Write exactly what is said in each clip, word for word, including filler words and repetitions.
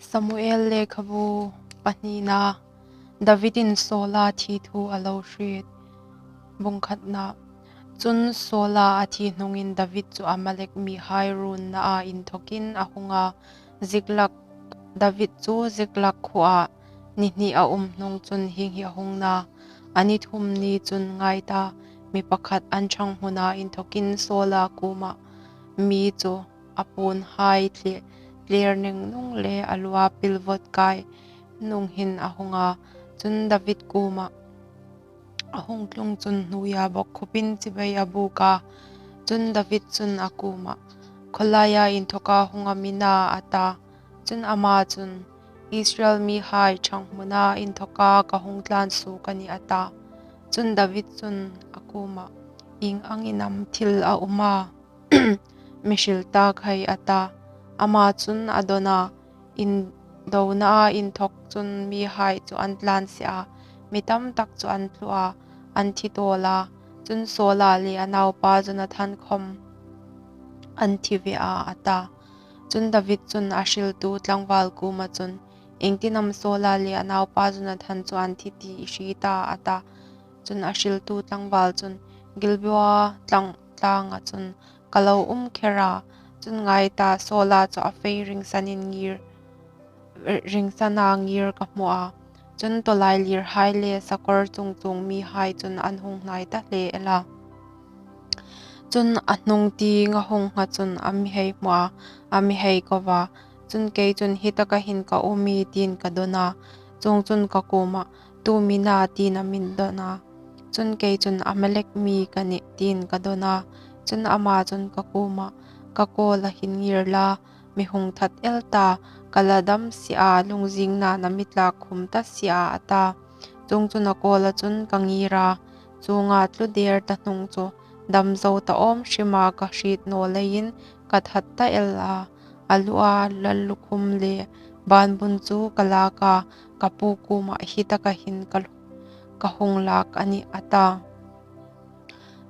Samuel lekhabu pahnina. Davidin Saula thi thu a lo hriet. Bung khatna. Chun Saula a thi hnungin David chu Amalek mihai ruonnaa inthawkin a hung a, Ziklag, David chu Ziklag khuoa ni hni a um hnung chun hieng hi a hung na. A ni thum ni chun ngai ta, mi pakhat an ṭhang hmuna inthawkin Saula kuoma mi chu a puonhai tle-, tler neng nung le a lua pilvawt kai nung hin a hung a. Chun David kuoma a hung tlung chun hnuoia bawk khupin chibai a buk a. Chun David chun a kuoma, Khawlaia inthawka hung am i na? a ta. Chun ama chun, Israel mihai ṭhang hmuna inthawka ka hung tlan suok a nih, a ta. Chun David chun a kuoma, Ieng angin am thil a um a? Mi hril ta khai, a ta. Ama chun a dawn a, Indonaa inthawk chun mihai chu an tlan si a, mi tam tak chu an tlu a, an thi tawl a. Chun Saula le a naupa Jonathan khawm an thi ve a, a ta. Chun David chun a hriltu tlangval kuoma chun, Iengtin am Saula le a naupa Jonathan chu an thi ti i hriet a? a ta. Chun a hriltu tlangval chun, Gilboa tlang-, tlanga chun ka lo um kher a. Chun ngai ta, Saula chu a fei ringsanin ngir, ringsana ngir ka hmu a. Chun tawlailirhai le sakawr chung chuong mihai chun an hung hnai ta hle el a. Chun a hnung tieng a hung ngha chun a mi hei hmu a, a mi hei ko a. Chun kei chun, Hi taka hin ka um ie, tiin ka dawn a. Chuongchun ka kuoma, Tu am i na? tiin a mi dawn a. Chun kei chun, Amalek mi ka nih, tiin ka dawn a. Chun ama chun ka kuoma, Ka kawla hin ngir la, mi hung that el ta, ka la dam si a, lungzingna na mi tlak khum ta si a, a ta. Chuongchun a kawla chun ka ngir a, chuonga tlu der ta hnung chu dam zo ta awm hrima ka hriet naw leiin ka that ta el a, a lua lallukhum le banbun chu ka lak a, ka pu kuoma hi taka hin ka, ka hung lak a nih, a ta.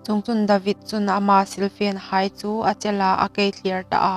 Chuongchun David chun ama silfenhai chu a chel a, a kei thlier ta a.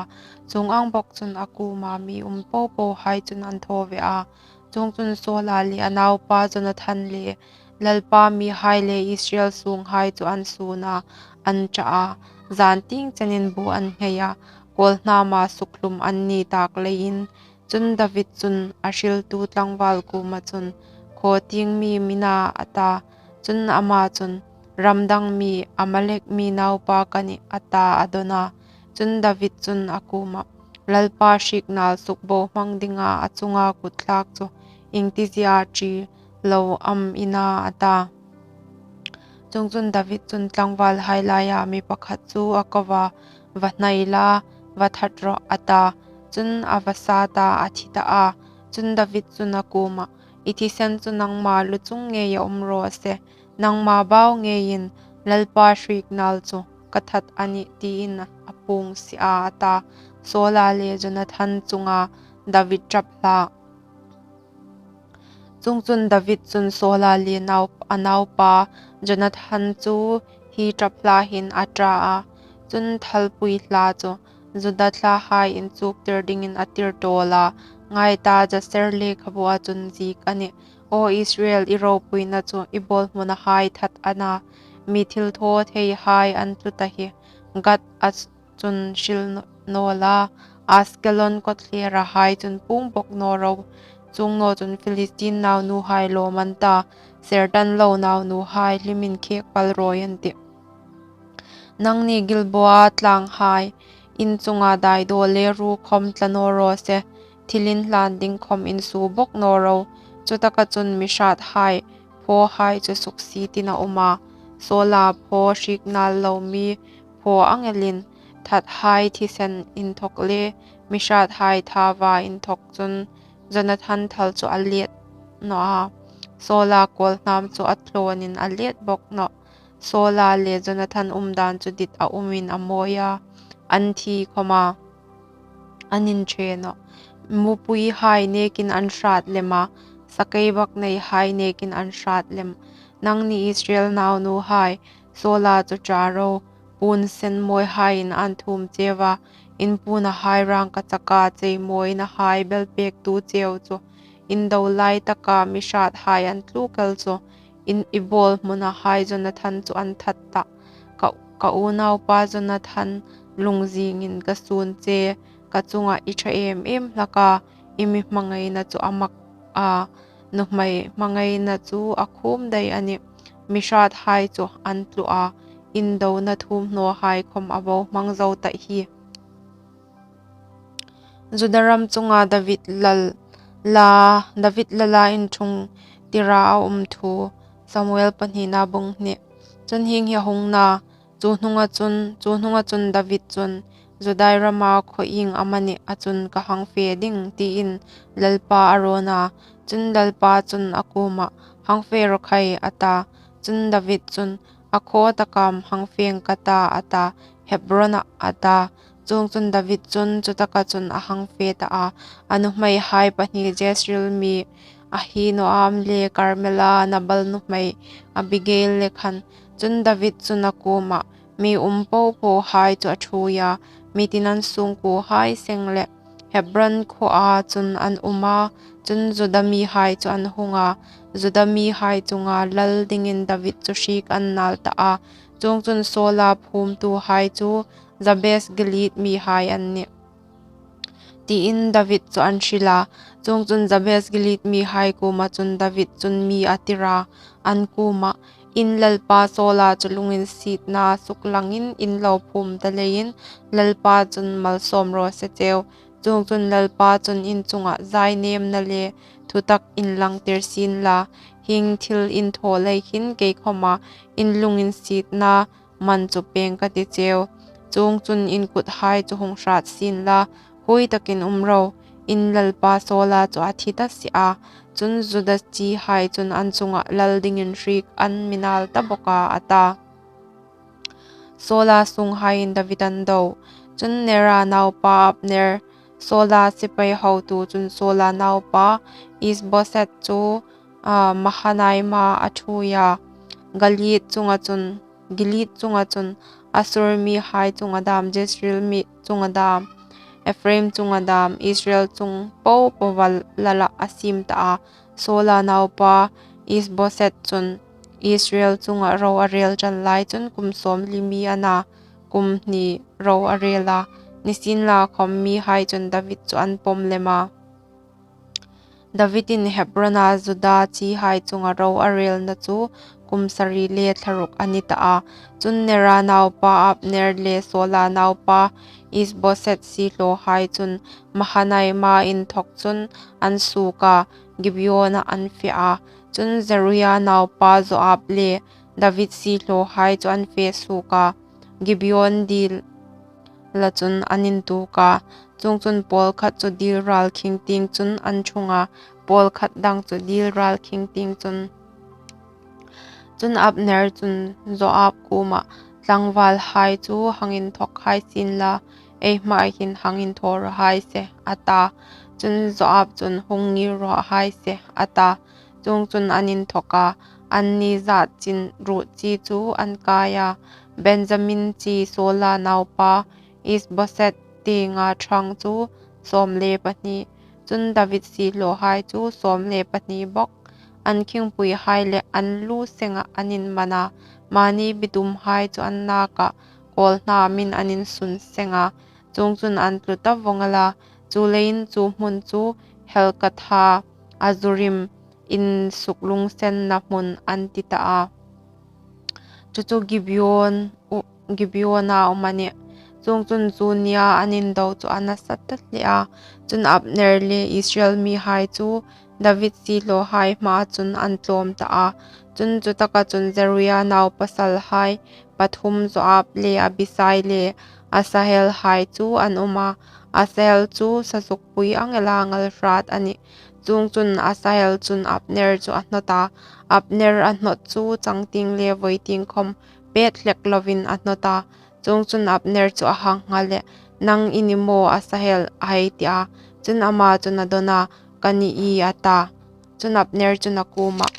Chuong ang bawk chun a kuoma mi um po pohai chun an thaw ve a. Chuongchun Saula le a naupa Jonathan le Lalpa mihai le Israel sunghai chu an sun a, an ṭha a. Zan tieng chenin bu an nghei a, kawlhnama sukhlum an ni tak leiin. Chun David chun a hriltu tlangval kuoma chun, Khaw tieng mi am i na? a ta. Chun ama chun, Ram dang mi, Amalek mi naupa ka nih, a ta, a dawn a. Chun David chun a kuoma, Lalpa hriek nal sukbohmang dinga a chunga kut thlak chu iengtizie ṭi lo am i na? a ta. Chuongchun David chun tlangvalhai laia mi pakhat chu a ko a, Va hnai la, va that rawh, a ta. Chun a va sat a, a thi ta a. Chun David chun a kuoma, I thisen chu nangma lu chung ngeia um raw se, nangma bau ngeiin Lalpa hriek nal chu ka that a nih, tiin a puong si a, a ta. Saula le Jonathan chunga David ṭap hla. Chuongchun David chun Saula le nau-, a naupa Jonathan chu hi ṭap hla hin a ṭa a. Chun thalpui hla chu Juda thlahai inchuktir dingin a tir tawl a. Ngai ta, Jaser lekhabua chun ziek a nih, Aw Israel, i ropuina chu i bawlhmunahai that a na, mi thilthawtheihai an tlu ta hi. Gath-a chun hril naw la, Askelon kawtthlerahai chun puong bawk naw ro. Chuong naw chun Philistine naunuhai lawm an ta, sertan lo naunuhai hlimin khek pal rawi an tih. Nangni Gilboa tlanghai, in chunga daidaw le ru khawm tla naw raw se, thil inhlan ding khawm insuo bawk naw ro. Chutaka chun mi hrathai phawhai chu suksietin a um a. Saula phaw hriek nal lo mi phaw ang elin, thathai thisen inthawk le mi hrathai thawa inthawk chun Jonathan thal chu a let nawh a. Saula kawlhnam chu a thlawnin a let bawk nawh. Saula le Jonathan umdan chu dit a umin a mawi a, an thi khawma an inṭhe nawh. Mupuihai nekin an hrat lem a, sakeibakneihai nekin an hrat lem. Nangni Israel naunuhai, Saula chu ṭa ro, puon sen mawihaiin an thum cheu a, in puonahai rângkachaka cheimawiinahai belpêktu cheu chu, in do lai taka mi hrâthai an tluk el chu, in i bâwl hmunahai Jonathan chu an that tah. Ka, ka unaupa Jonathan lungzîngin ka sûn che, ka chungah i ṭha êm êm hlak a, i mi hmangaina chu a mak a, nuhmei hmangaina chu a khûm dai a nih. Mi hrâthai chu an tlu a, in dona thuomhnawhai khawm a bohmang zo tah hi. Juda ram chunga David lal la, David lala inṭhung tira a um thu, Samuel pahnina bung hni. Chun hieng hi a hung na, chu hnunga chun, chu hnunga chun David chun, Judai rama khaw ieng amanih a chun ka hang fe ding, tiin Lalpa a rawn a. Chun Lalpa chun a kuomah, hang fe raw khai, a ta. Chun David chun, a khaw tak am hang feng ka ta, a ta, Hebronah, a ta. Chuongchun David chun chutaka chun a hang fe ta a, a nuhmeihai pahni Jezreel mi Ahinoam le Karmela Nabal nuhmei Abigail le khan. Chun David chun a kuomah, mi um po pohai chu a ṭhuoi a, mi tin an sungkuohai seng le Hebron khuoa chun an um a. Chun Juda mihai chu an hung a, Juda mihai chunga lal dingin David chu hriek an nâl ta a. Chuongchun Saula phûmtuhai chu Jabes Gilead mihai an nih, tiin David chu an hril a. Chuongchun Jabes Gilead mihai kuoma chun David chun mi a tir a, an kuomah, in lalpa Saula chu lunginsietna suklangin in lo phûm ta leiin Lalpa chun malsawm raw se cheu. Chuongchun Lalpa chun in chunga zainêmna le thutak inlangtir sienla, hieng thil in thaw lei hin kei khawma in lunginsietna man chu pêng ka ti cheu. Chuongchun in kuthai chu hung hrât sienla, huoi takin um ro, in lalpa Saula chu a thi ta si a. Chun Juda chihai chun an chunga lal dingin hriek an mi nâl ta bawk a, a ta. Saula sunghaiin David an do. Chun Nera naupa Abner, Saula sipai hotu chun Saula naupa Isboset chu, a, Mahanaima a ṭhuoi a. Gilead chunga chun, Gilead chunga chun Asur mihai chunga dâm, Jezreel mi chunga dâm, Ephraim chunga dâm, Israel chung po poa lala a siem ta a. Saula naupa Isboset chun Israel chunga ro a rêl ṭan lai chun kum sawmli mi a na, kum hni ro a rêl a. Nisienlakhawm mihai chun David chu an pawm lem a. Davidin Hebrona Juda chihai chunga ro a rêlna chu kum sari le thla ruk a ni ta a. Chun Nera naupa Abner le Saula naupa Isboset siehlawhai chun Mahanaima inthawk chun an suok a, Gibeona an fe a. Chun Zeruia naupa Joab le David siehlawhai chu an fe suok a, Gibeon dila chun an intuok a. Chuongchun pawlkhat chu dil râl khing tieng chun an ṭhung a, pawlkhat dang chu dil râl khing tieng chun. Chun Abner chun Joab kuomah, tlangvalhai chu hang inthawk hai sienla, ei hmaa hin hang inthaw raw hai se, a ta. Chun Joab chun, hung ngîr raw hai se, a ta. Chuongchun an inthawk a, anni zât chin ruot chi chu an kai a, Benjamin chi Saula naupa Isboset tienga ṭhang chu sawm le pahni. Chun David siehlawhai chu sawm le pahni bawk, an khingpuihai le an lu sengah an inman a, mani bitumhai chu an nâkah kâwlhnâmin an insun seng a. Chuongchun an tlu ta vawng el a, chuleiin chu hmun chu Helkath-Hazurim, insuklungsenna hmun an ti ta a. Chu chu Gibeon u-, Gibeona um a nih. Chuongchun chu nia an indo chu a nasa ta hle a. Chun Abner le Israel mihai chu David siehlawhai hmaa chun an tlawm ta a. Chun chutaka chun Zeruia naupasalhai pathum Joab le Abisai le Asahelhai chu an um a. Asahel chu sasukpui ang ela ngal hrat a nih. Chuongchun Asahel chun Abner chu a hnawt a. Abner a hnawt chu changtieng le vawitieng khawm pet hlek lovin a hnawt a. Chuongchun Abner chu a hang nghal leh, nang i ni maw Asahel, a hei ti a. Chun ama chun a dawn a, ka nih ie, a ta. Chun Abner chun a kuomah,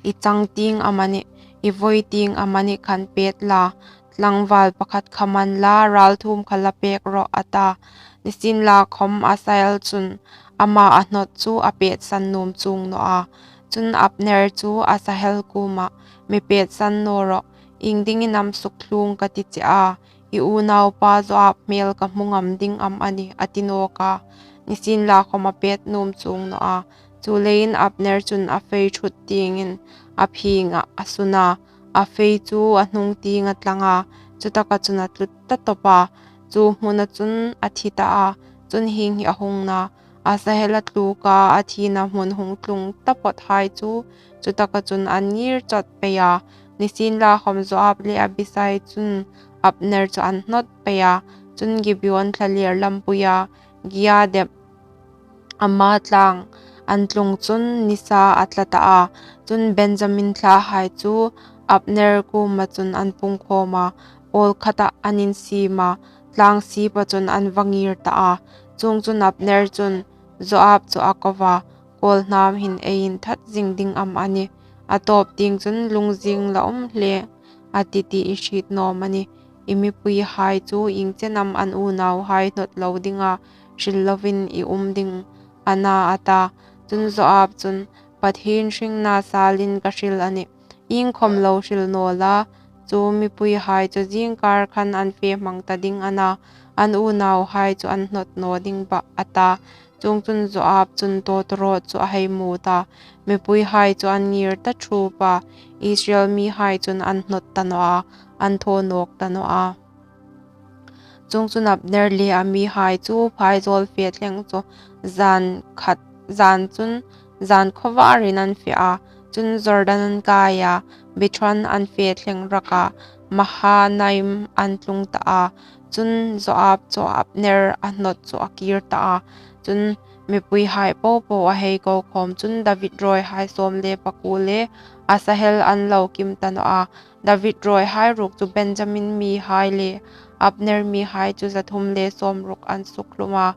i changtieng amanih, i vawitieng amanih khan pet la, tlangval pakhat kha man la, ralthuom kha la pêk rawh, a ta. Nisienlakhawm, Asahel chun ama a hnawt chu a pêtsan nuom chuong naw a. Chun, Abner chu Asahel kuomah, "Mi pêtsan naw rawh, iengdingin am suktluong ka ti che a? I unaupa Joab hmêl ka hmu ngam ding am a nih?" a ti nawk a. Nisienlakhawm, a pêt nuom chuong naw a. Chuleiin, Abner chun a fei ṭhut tiengin a phingah a sun a. A fei chu a hnung tieng a tlang a, chutaka chun a tlu ta tawp a. Chu hmuna chun a thi ta a. Chun, hieng hi a hung na: Asahel a tluk a, a thina hmun hung tlung taphawthai chu chutaka chun an ngir chawt pei a. Nisienlakhawm, Joab le Abisai chun Abner chu an hnawt pei a. Chun, Gibeon thlalêr lampuia Gia dep ama tlâng an tlung chun nisa a tla ta a. Chun, Benjamin thlahai chu Abner kuoma chun an pungkhawm a, awl khatah an insiem a, tlâng sipa chun an va ngir ta a. Chuongchun, Abner chun Joab chu a ko a, "Kawlhnam hin ei inthat zing ding am a nih? A tawp tieng chun lungzing la um hle a tih ti i hriet naw am a nih? I mipuihai chu ieng chen am an unauhai hnawt lo dinga hril lovin i um ding a na?" a ta. Chun, Joab chun, "Pathien hringna salin ka hril a nih. Iengkhawm lo hril naw la, chu mipuihai chu zingkar khan an fe hmang ta ding a na, an unauhai chu an hnawt naw ding bah," a ta. Chuongchun, Joab chun tawtawrawt chu a hei mut a, mipuihai chu an ngir ta ṭhup a, Israel mihai chun an hnawt ta naw a, an thaw nawk ta naw a. Chuongchun, Abner le a mihai chu phaizawl fe thleng chu zan khat, zan chun, zan khawvarin an fe a. Chun, Jordan an kai a, Bithron an fe thleng rak a, Mahanaim an tlung ta a. Chun, Joab chu Abner a hnawt chu a kir ta a. Chun, mipuihai popo a hei ko khawm chun David rawihai sawm le pakuo le Asahel an lo kim ta naw a. David rawihai ruok chu Benjamin mihai le Abner mihai chu zathum le sawmruk an sukhlum a.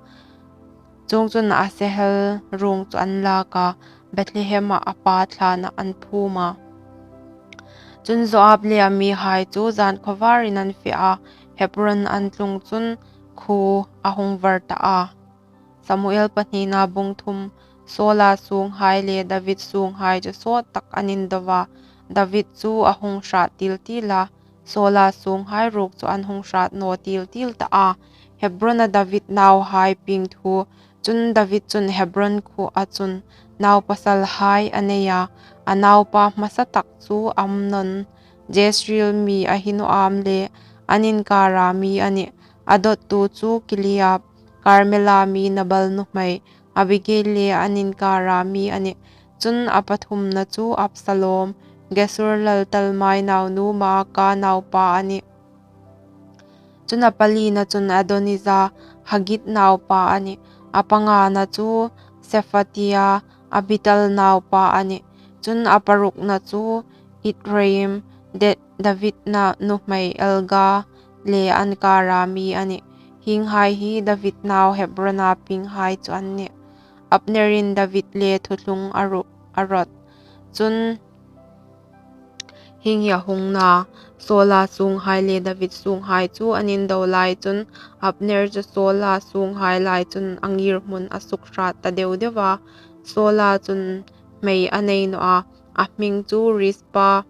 Chuongchun, Asahel ruong chu an lak a, Bethlehem-ah a pa thlana an phum a. Chun, Joab le a mihai chu zan khawvarin an fe a, Hebron an tlung chun khuo a hung var ta a. Samuel pahnina bung thum. Saula sunghai le David sunghai chu sawt tak an indo a, David chu a hung hrat til til a, Saula sunghai ruok chu an hung hrat naw til til ta a. Hebron-a David nauhai pieng thu. Chun, David chun Hebron khuoa chun naupasalhai a nei a, a naupa hmasa tak chu Amnon, Jezreel mi a hi naw am le, an inkara mi a nih. A dawttu chu Kiliab, Karmela mi Nabal nuhmei Abigail le an inkara mi a nih. Chun, a pathumna chu Absalom, Gesur lal Talmai naunu Maaka naupa a nih. Chun, a palina chun Adonija, Haggith naupa a nih. A pangana chu Sephatia, Abital naupa a nih. Chun, a parukna chu Ithream, De-, David na nuhmei Elga le an kara mi a nih. Hienghai hi David nau Hebron-a pienghai chu an nih. Abnerin David le thuthlung a ru-, a rawt. Chun, hieng hi a hung na: Saula sunghai le David sunghai chu an indo lai chun, Abner chu Saula sunghai lai chun a ngirhmun a sukhrât ta deu deu a. Saula chun hmei a nei naw a, a hming chu Rispa.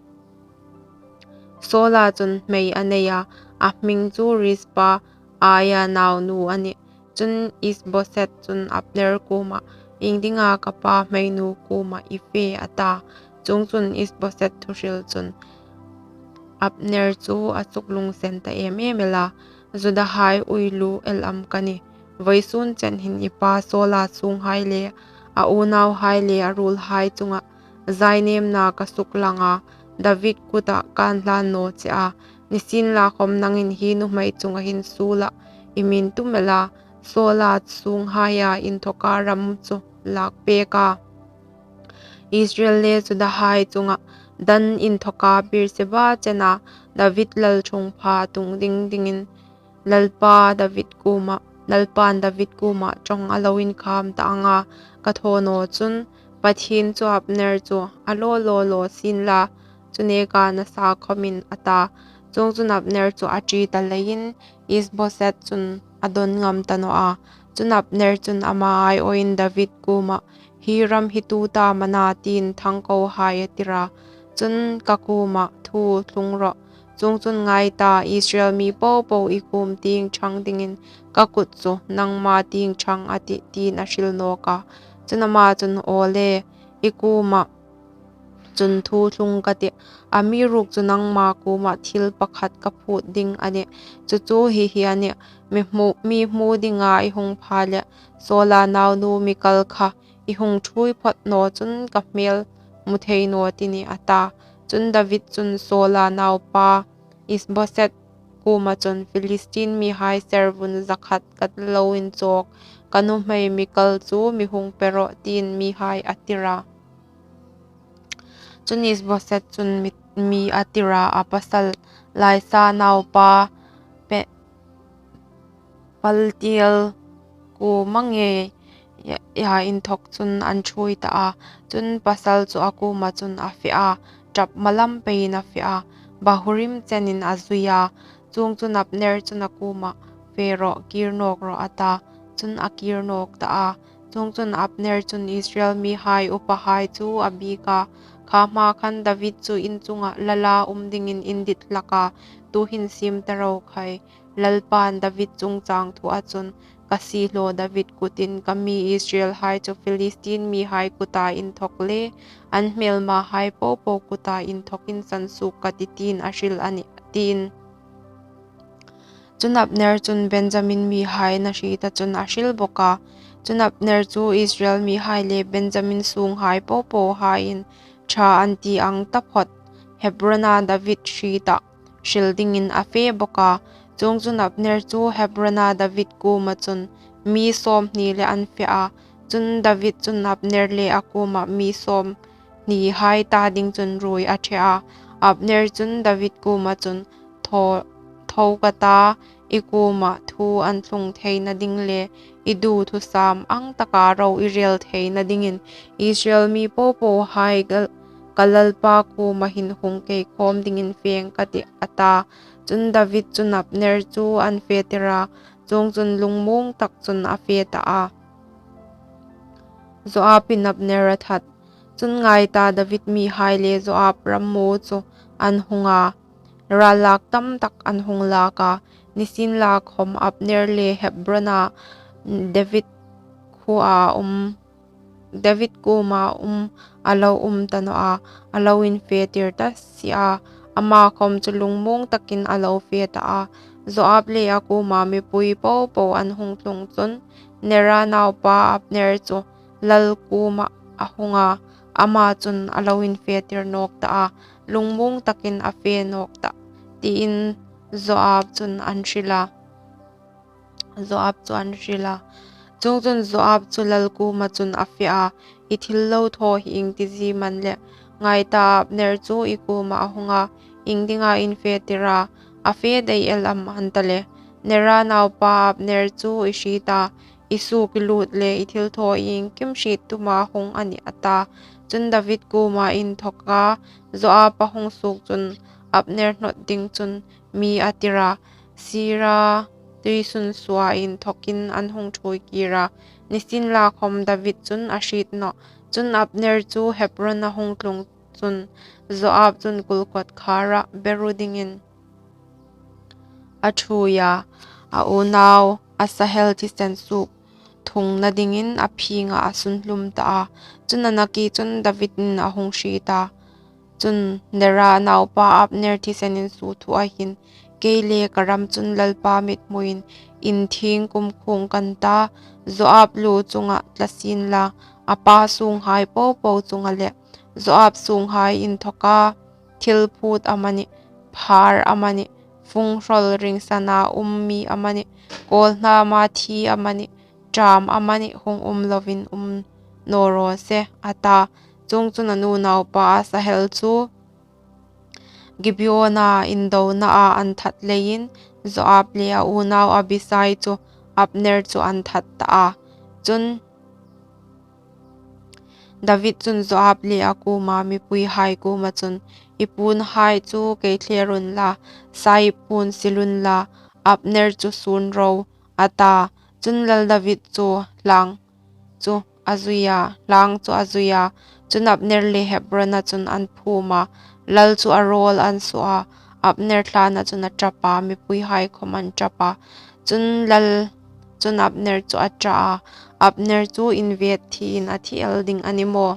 Saula chun hmei a nei a, a hming chu Rispa, Aia naunu a nih. Chun Isboset chun Abner kuomah, "Iengdinga ka pa hmeinu kuomah i fe?" a ta. Chuongchun Isboset thuhril chun Abner chu a suk lungsen ta em em el a, "Judahai uilu el am ka nih? Vawisun chen hin i pa Saula sunghai le a unauhai le a ruolhai chunga zainêmna ka suklang a, David kuta kan hlan naw che a, nisienlakhawm nangin hi nuhmei chunga hin suolah i mi tum el a, Saula sunghaia inthawka ram chu lak pek a, Israel le Judahai chunga Dan inthawka Beersheba chena David lalṭhungpha tung ding dingin Lalpa David kuoma, Lalpan David kuoma ṭawng a lo inkham ta anga ka thaw naw chun, Pathien chu Abner chu a law law law sien la, chu neka nasa khawmin," a ta. Chuongchun Abner chu a ṭi ta leiin Is-boset chun a dawn ngam ta naw a. Chun Abner chun ama aiawin David kuomah, "Hi ram hi tu ta am a na?" tiin thangkohai a tir a. Chun, "Ka kuomah thu thlung rawh. Chuongchun ngai ta, Israel mi popo i kuom tieng ṭhang dingin ka kut chu nangma tieng ṭhang a tih," tiin a hril nawk a. Chun ama chun, "Aw le, i kuomah chun thu thlung ka tih. Amiruokchu nangma kuomah thil pakhat ka phut ding a nih. Chu chu hi hi a nih, mi hmu, mi hmu dinga i hung pha leh Saula naunu Mikal kha i hung ṭhuoi phawt naw chun ka hmel hmu thei naw ti nih," a ta. Chun David chun Saula naupa Is-boset kuoma chun, "Philistine mihai servun zakhat ka lo inchawk, ka nuhmei Mikal chu mi hung pe rawh," tiin mihai a tir a. Chun Is-boset chun mi, mi a tir a, a pasal laisa naupa pe, Paltiel kuoma ngei a inthawk chun an ṭhuoi ta a. Chun pasal chu a kuoma chun a fe a, ṭap malam peiin a fe a, Bahurim chenin a zui a. Chuongchun Abner chun a kuomah, "Fe rawh, kir nawk rawh," a ta. Chun a kir nawk ta a. Chuongchun Abner chun Israel mihai upahai chu a biek a, "Kha hma khan David chu in chungah lala um dingin in dit hlak a, tuhin siem ta ro khai. Lalpan David chungchang thua chun, 'Ka siehlaw David kutin ka mi Israelhai chu Philistine mihai kuta inthawk le an hmelmahai popo kuta inthawkin sansuok ka tih,' tiin a hril a nih," tiin. Chun Abner chun Benjamin mihai an hriet a chun a hril bawk a. Chun Abner chu Israel mihai le Benjamin sunghai popohaiin ṭha an ti ang taphawt Hebrona David hrietah hril dingin a fe bawk a. Chuongchun Abner chu Hebrona David kuoma chun mi sawmhni le an fe a. Chun David chun Abner le a kuoma mi sawmhnihai ta ding chun ruoi a ṭhe a. Abner chun David kuoma chun, "Tho, tho ka ta, i kuoma thu an thlung theina ding le i duthusam ang taka ro i rel theina dingin Israel mi popohai ka, ka lalpa kuoma hin hung kei khawm dingin fe ang ka tih," a ta. Chun David chun Abner chu an fe tir a, chuongchun lungmuong tak chun a fe ta a. Joabin Abner a that. Chun ngai ta, David mihai le Joab rammu chu an hung a, ral lak tam tak an hung lak a. Nisienlakhawm Abner le Hebrona David khuoa um, David kuoma um a lo um ta naw a, a lo infe tir ta si a. Ama khawm chu lungmuong takin a lo fe ta a. Joab le a kuoma mipui popo an hung tlung chun Nera naupa Abner chu lal kuomah a hung a, ama chun a lo infe tir nawk ta a, lungmuong takin a fe nawk tah, tiin Joab chun an hril a. Joab chu an hril a. Chuongchun Joab chu lal kuoma chun a fe a, "I thil lo thaw hi ieng ti zie am a ni le? Ngai ta, Abner chu i kuoma a hung a, iengdinga in fe tir a, a fe dai el am a ni ta le? Nera naupa Abner chu i hriet a, i suok i lût le i thil thaw iengkim hriet tuma hung a nih," a ta. Chun David kuoma inthawka Joab a hung suok chun Abner hnawt ding chun mi a tir a, Sira tuisunsuoa inthawkin an hung ṭhuoi kir a. Nisienlakhawm David chun a hriet nawh. Chun Abner chu Hebron a hung tlung chun Joab chun kul kawtkhara beru dingin a ṭhuoi a, a unau Asahel thisen suok thungna dingin a phingah a sunhlum ta a. Chun a nakie chun Davidin a hung hriet a. Chun Nera naupa Abner thisen insuo thua hin, "Kei le ka ram chun Lalpa mithmuin inthieng kumkhuong ka ni ta, Joab lu chunga tla sien la, a pa sunghai popo chunga le Joab sunghai inthawka thil phut amanih, phar amanih, funghrawl ringsana um mi amanih, kawlhnama thi amanih, ṭam amanih hung um lovin um naw raw se," a ta. Chuongchun a nu naupa Asahel chu Gibeona indonaa an that leiin Joab le a unau Abisai chu Abner chu an that ta a. Chun David chun Joab le a kuoma mipuihai kuoma chun, i puonhai chu kei thler unla, sa ip puon sil unla, Abner chu suon ro, a ta. Chun lal David chu hlang chu a zui a, hlang chu a zui a. Chun Abner le Hebrona chun an phum a, lal chu a rawl an suo a, Abner thlana chun a ṭap a, mipuihai khawm an ṭap a. Chun lal chun Abner chu a ṭah a, Abner chu invêt thiin a thi el ding a ni maw?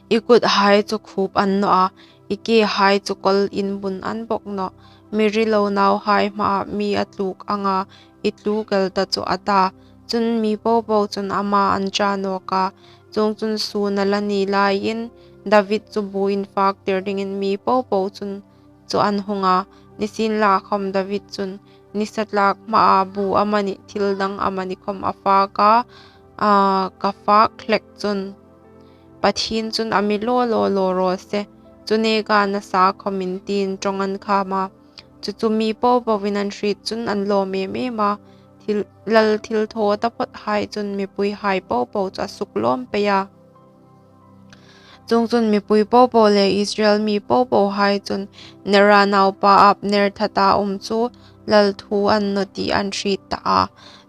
I kuthai chu khup an nawh a, i kehai chu kawl inbun an bawk nawh. Mi rilo nauhai hmaa mi a tluk anga i tluk el ta chu, a ta. Chun mi popo chun ama an ṭha nawk a, chuongchun sun a la ni laiin David chu bu infaktir dingin mi popo chun chu an hung a. Nisienlakhawm David chun nisa tlak hmaa bu amanih thil dang amani khawm a fak a, a, ka fak hlek chun Pathien chun a mi law law law raw se, chu neka nasa khawmin tiin ṭawng an kham a. Chu chu mi popoin an hriet chun an lawm em em a, thil, lal thilthaw taphawthai chun mipuihai popo chu a suklawm pei a. Chuongchun mipui popo le Israel mi popohai chun Nera naupa Abner thata um chu lal thu a ni naw ti an hriet ta a.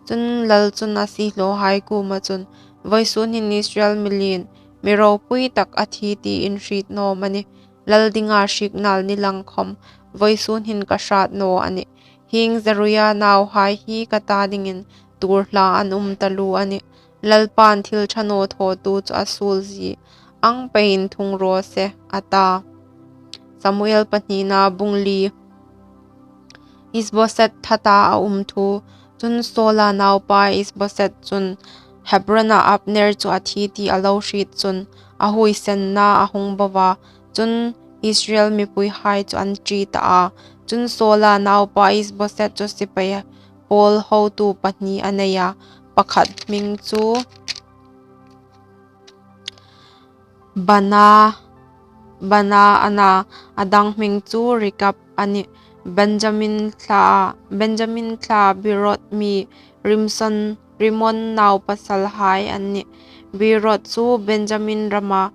Chun lal chun a siehlawhai kuoma chun, vawisun hin Israel mi lien, mi ropui tak a thi ti in hriet naw am a nih? Lal dinga hriek nal ni lang khawm, vawisun hin ka hrat naw a nih. Hieng Zeruia nauhai hi ka ta dingin tuor hla an um taluo a nih. Lalpan thil ṭha naw thawtu chu a suol zie ang peiin thung raw se, a ta. Samuel pahnina bung li. Isboset thata a um thu. Chun Saula naupa Isboset chun Hebrona Abner chu a thi ti a lo hriet chun a huoisenna a hung bo a. Chun Israel mipuihai chu an ṭi ta a. Chun Saula naupa Isboset chu sipai pawl hotu pahni a nei a, pakhat hming chu Bana, Bana a na, a dang hming chu Rekab a nih. Benjamin thla, Benjamin thla Beeroth mi Rimson, Rimmon naupasalhai an nih. Beeroth chu Benjamin rama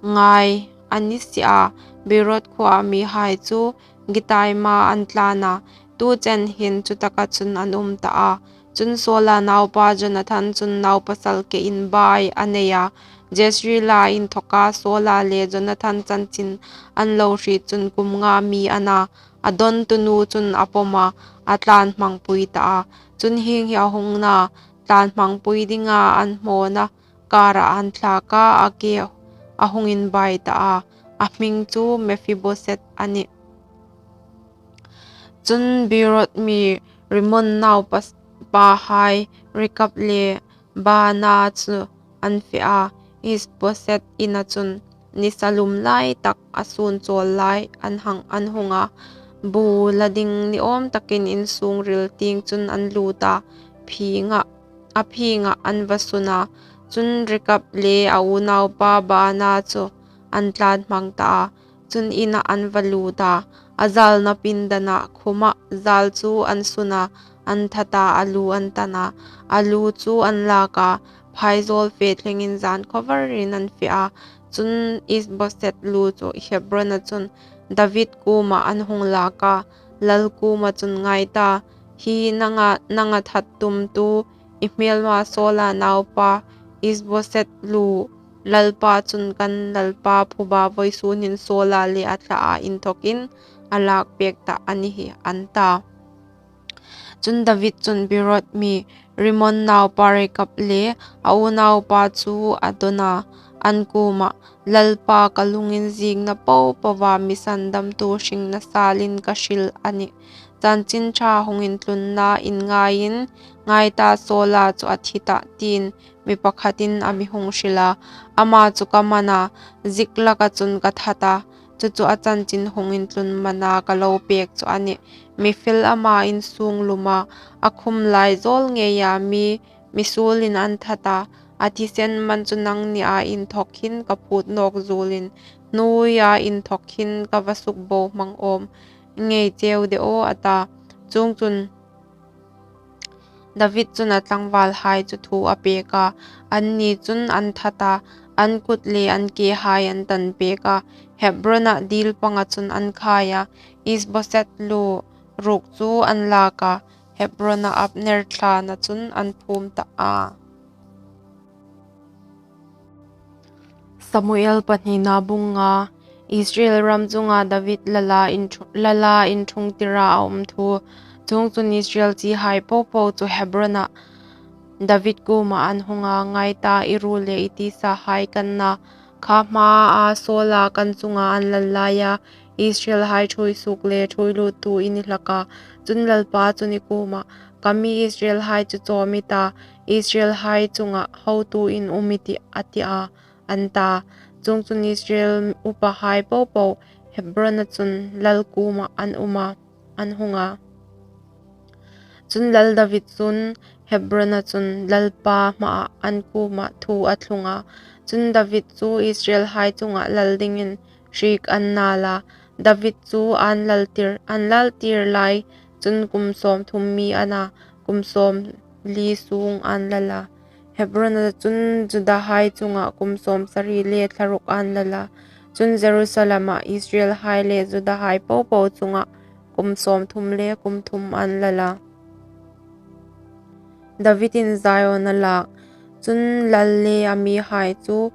ngai a ni si a. Beeroth khuoa mihai chu Gitaima an tlan a, tu chen hin chu taka chun an um ta a. Chun Saula naupa Jonathan chun naupasal ke inbai a nei a. Jezreela inthoka Saula le Jonathan chanchin an lo hriet chun kum nga mi a na, a dawntu nu chun a pawm a, a tlanhmangpui ta a. Chun hieng hi a hung na, tlanhmangpui dinga an hmawna kara an thlak a, a ke a hung inbai ta a. A hming chu Mephiboset a nih. Chun Beeroth mi Rimmon naupa pahai Rekab le Baana chu an fe a, Isboset ina chun nisa lum lai tak a sun chawl lai an hang, an hung a. Bu la ding ni awm takin insung ril tieng chun an lut a, phinga, a phinga an va sun a. Chun Rekab le a unaupa Baana chu an tlanhmang ta a. Chun ina an va lut a, a zalna pindana khuma zal chu an sun a, an that a, a lu an tan a, a lu chu an lak a, phaizawl fe thlengin zan khawvarin an fe a. Chun Isboset lu chu Hebrona chun David kuoma an hung lak a, lal kuoma chun, ngai ta, hi nanga, nanga that tumtu i hmelma Saula naupa Isboset lu, Lalpa chun kan lalpa phuba vawisun hin Saula le a thlaa inthokin a lak pek ta a ni hi, an ta. Chun David chun Beeroth mi Rimmon naupa Rekab le a unaupa chu a dawn a, an kuoma, Lalpa ka lunginzikna po poa mi sandamtu hringna salin ka hril a nih. Chanchin ṭha hung intlunna in ngaiin, ngai ta, Saula chu a thi ta, tiin mi pakhatin a mi hung hril a. Ama chu ka man a, Ziklaka chun ka that a, chu chu a chanchin hung intlun mana ka lo pek chu a nih. Mi fel ama insung luma a khum lai zawl ngeia mi, mi suolin an that a, a thisen man chu nangnia inthok hin ka phut nawk zuolin, hnuoia inthok hin ka va sukbohmang awm ngei cheu de aw, a ta. Chuongchun David chun a tlangvalhai chu thu a pek a, anni chun an that a, an kut le an kehai an tan pek a, Hebronah dil panga chun an khai a, Is-boset lu ruk chu an lak a, Hebronah Abner thlana chun an phum ta a. Samuel pahnina bung nga. Israel ram chunga David lala inthu-, lala inthungtira a um thu. Chuongchun Israel chihai popo chu Hebronah David kuoma an hung a, Ngai ta, i ruol le i tisahai kan na. Kha hmaa Saula kan chunga an lal laia Israelhai ṭhuoi suok le ṭhuoi luttu i ni hlak a. Chun Lalpa chun i kuoma, Ka mi Israelhai chu chawm i ta, Israelhai chunga hotuin um i tih, a ti a, an ta. Chuongchun Israel upahai popo Hebrona chun lal kuoma an um a, an hung a. Chun lal David chun Hebrona chun Lalpa hmaa an kuoma thu a thlung a. Chun David chu Israelhai chunga lal dingin hriek an nal a. David chu an laltir, an laltir lai chun kum sawmthum mi a na, kum sawmli sung an lal a. Hebrona chun Judahai chunga kum sawmsari le thla ruk an lal a. Chun Jerusalema Israelhai le Judahai popo chunga kum sawmthum le kum thum an lal a. Davidin Zion a lak. Chun lal le a mihai chu,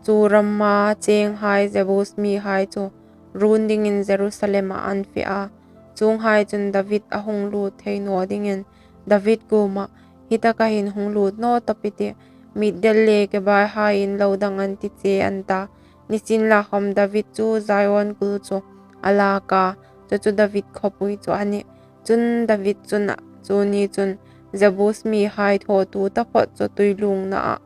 chu rama chenghai Jebus mihai chu ruon dingin Jerusalema an fe a. Chuonghai chun David a hung lut thei naw dingin David kuoma, Hi taka hin hung lut naw tawp i tih, mitdel le kebaihaiin lo dang an ti che, an ta. Nisienlakhawm David chu Zion kul chu a lak a, chu chu David khawpui chu a nih. Chun David chun chu ni chun Jebus mihai thawtu taphawt chu tuilungnaah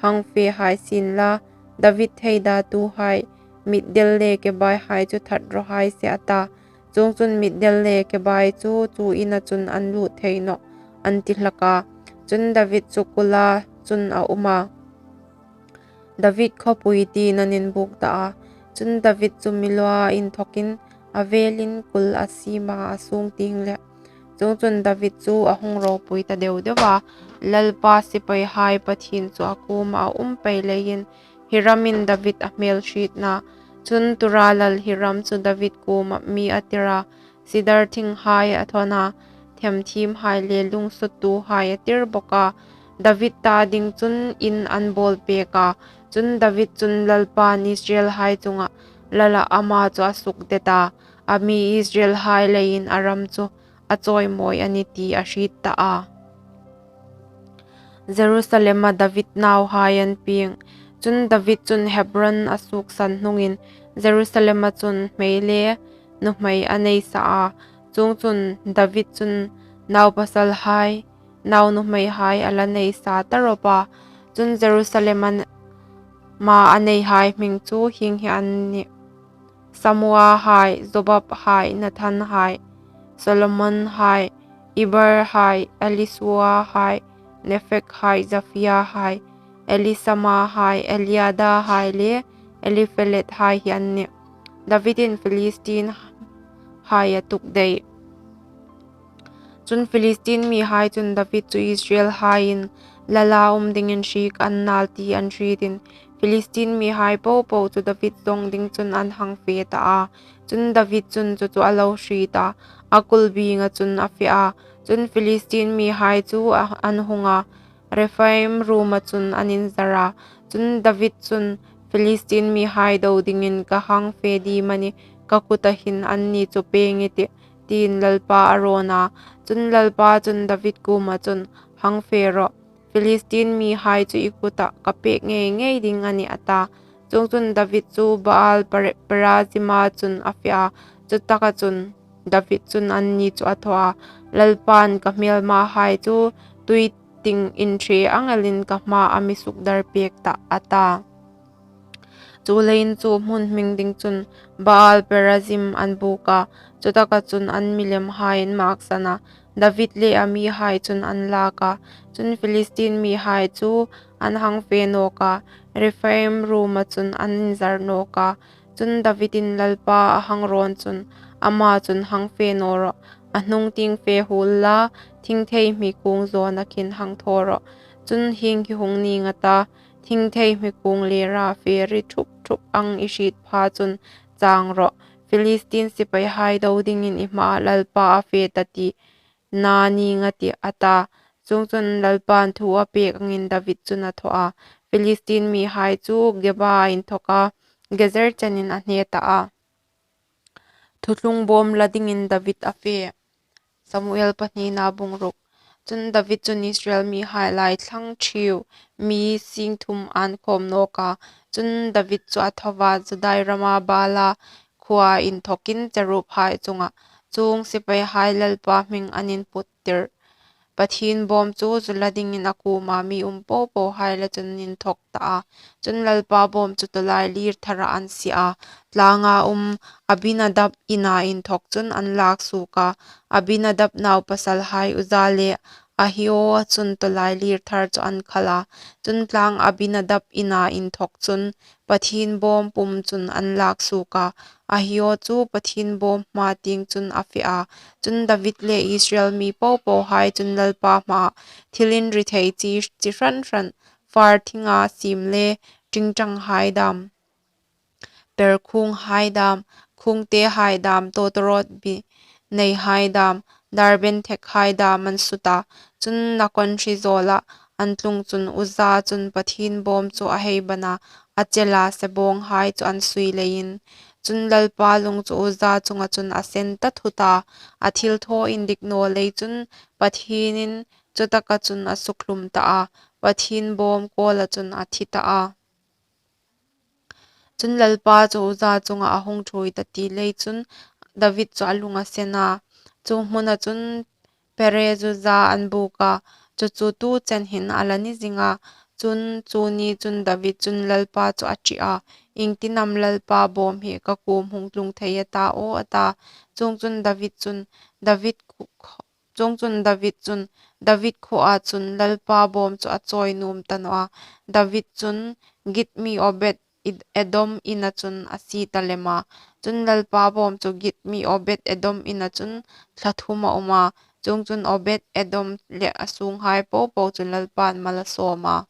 hang fe hai sien la, David theidatuhai mitdel le kebaihai chu that raw hai se, a ta. Chuongchun mitdel le kebai chu chu ina chun an lut thei nawh, an ti hlak a. Chun David chu kula chun a um a, David khawpui tiin an inbuk ta a. Chun David chu Millo-a inthawkin a velin kul a siem a, a sung tieng leh. Chuongchun David chu a hung ropui ta deu deu a, Lalpa sipaihai Pathien chu a kuoma a um pei leiin, hi ramin David a hmel hrietna. Chun tura lal Hiram chu David kuoma mi a tir a, sidar thinghai a thawn a, themthiemhai le lungsuttuhai a tir bawk a. David ta ding chun in an bawl pek a. Chun David chun Lalpan Israelhai chunga lala ama chu a sukdet a, a mi Israelhai leiin a ram chu a chawimawi a nih ti a hriet ta a. Jerusalema David nauhai an pieng. Chun David chun Hebron a suoksan hnungin Jerusalema chun hmei le nuhmei a nei sa a. Chuongchun David chun naupasalhai, naunuhmeihai a la nei sa ta rawp a. Chun Jerusalema a neihai hming chu hieng hi an nih: Sammuahai, Jobabhai, Nathanhai, Solomonhai, Eberhai, Elisuahai, Nephegahai, Japhia hai, Elisamahai, Eliadahai le Elifelethai hi an nih. Davidin Philistinhai a tuk dai. Chun Philistin mihai chun David chu Israelhaiin lala um dingin hriek an nal ti an hrietin, Philistin mihai popo chu David zawng ding chun an hang fe ta a. Chun David chun chu chu a lo hriet a, a kulbinga chun a fe a. Chun Philistin mihai chu a, an hung a, Rephaim ruoma chun an inzar a. Chun David chun, Philistin mihai do dingin ka hang fe ding a nih, ka kuta hin anni chu pêng i tih, tiin Lalpa a rawn a. Chun Lalpa chun David kuoma chun, Hang fe rawh, Philistin mihai chu i kuta ka pêk ngei ngei ding a nih, a ta. Chuongchun David chu Baal Pere-, Perazima chun a fe a, chutaka chun David chun anni chu a thaw a, Lalpan ka hmelmahai chu tui ting inṭhe ang elin ka hmaa mi sukdar pek tah, a ta. Chuleiin chu hmun hming ding chun Baal Perazim an buk a, chutaka chun an milimhai an maksan a, David le a mihai chun an lak a. Chun Philistin mihai chu an hang fe nawk a, Rephaim ruoma chun an inzar nawk a. Chun Davidin Lalpa a hang rawn chun, ama chun hang fe naw rawh, a hnung tieng fe huol la, thingthei hmi kuong zawna khin hang thaw rawh. Chun hieng hi hung ning a ta, thingthei hmikhuong le ra fe ri thup thup ang i hriet pha chun chang rawh. Philistine sipaihai do dingin i hmaah Lalpa a fe ta ti na ning a tih, a ta. Chuongchun Lalpan thu a pek angin David chun a thaw a, Philistine mihai chu Geba inthawka Gezer chenin a hne ta a. Thuthlung bawm la dingin David a fe. Samuel pahnina bung ruk. Chun David chun Israel mihai lai thlang ṭhiu mi sing thum an khawm nawk a. Chun David chu a tho a, Judai rama Baala khuoa inthawkin cherubhai chunga chuong sipaihai Lalpa hming an input tir Pathien bawm chu zu la dingin a kuoma mi um po pohai le chun an inthawk ta a. Chun Lalpa bawm chu tawlailir thara an sie a. Tlanga um Abinadab ina inthawk chun an lak suok a. Abinadab naupasalhai Uza le Ahio chun tawlailir thar chu an khal a. Chun tlang Abinadab ina inthawk chun Pathien bawm pum chun an lak suok a. Ahio chu Pathien bawm hma tieng chun a fe a. Chun David le Israel mi po pohai chun Lalpa hmaah thil inri thei chi, chi hran hran, far thinga siem le ṭingṭanghai dam, perkhuonghai dam, khuongtehai dam, tawtawrawt bi neihai dam, darben thekhai dam an sut a. Chun a kawn hri zawla an tlung chun Uza chun Pathien bawm chu a hei ban a, a chela sebawnghai chu an sui leiin. Chun Lalpa lung chu Uza chunga chun a sen ta thut a, a thilthaw indik naw lei chun Pathienin chutaka chun a sukhlum ta a, Pathien bawm kawla chun a thi ta a. Chun Lalpa chu Uza chunga a hung ṭhuoi ta ti lei chun David chu a lung a sen a. Chu hmuna chun Perez Uza an buk a, chu chu tu chen hin a la ni zing a. Chun chu ni chun David chun Lalpa chu a ṭih a, Iengtin am Lalpa bawm hi ka kuom hung tlung thei a ta aw? a ta. Chuongchun David chun, David khu-, chuongchun David chun, David khuoa chun Lalpa bawm chu a chawi nuom ta naw a. David chun Git mi Obed Ed-, Edom ina chun a sie ta lem a. Chun Lalpa bawm chu Git mi Obed Edom ina chun thla thum a um a. Chuongchun Obed Edom le a sunghai po po chu Lalpan mal a sawm a.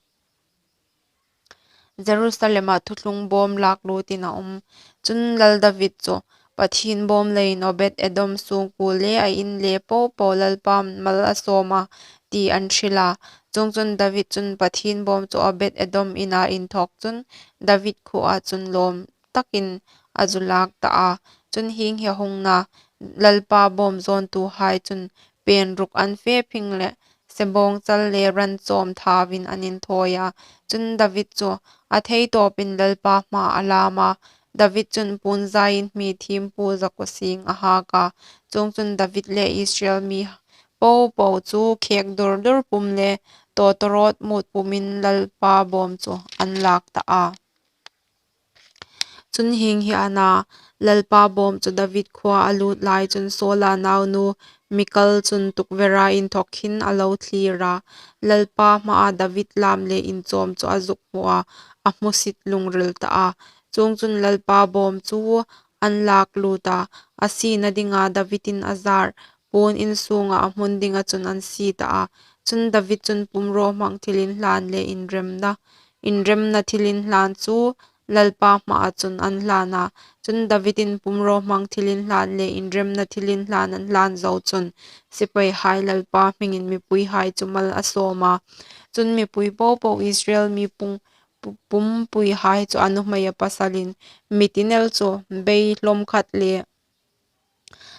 Jerusalema thuthlung bawm lak lutin a um. Chun Lal David chu Pathien bawm leiin Obed Edom sungkuo le a in le po po Lalpan mal a sawm a ti an hril a. Chuongchun David chun Pathien bawm chu Obed Edom ina inthawk chun David khuoa chun lawm takin a zu lak ta a. Chun hieng hi a hung na, Lalpa bawm zawntuhai chun pen ruk an fe phing le sebawng chal le ran chawm thawin an inthawi a. Chun David chu a thei tawpin Lalpa hmaah a lam a. David chun puon zaiin hmi thiempu zakua sing a hak a. Chuongchun David le Israel mi po po chu khek dur dur pum le tawtawrawt mut pumin Lalpa bawm chu an lak ta a. Chun hieng hi a na, Lalpa bawm chu David khuoa a lut lai chun Saula naunu Mikal chun tukvera inthawk hin a lo thlir a. Lalpa hmaa David lam le inchawm chu a zuk hmu a, a hmusit lungril ta a. Chuongchun Lalpa bawm chu an lak lut a, a siena dinga Davidin a zar puon in sunga a hmun dinga chun an sie ta a. Chun David chun pumrawhmang thilinhlan le inremna, inremna thilinhlan chu Lalpa hmaa chun an hlan a. Chun Davidin pumrawhmang thilinhlan le inremna thilinhlan an hlan zo chun sipaihai Lalpa hmingin mipuihai chu mal a sawm a. Chun mipui po po Israel mi pung-, pu-, pumpuihai chu a nuhmeia pasalin mi tinel chu bei hlawm khat le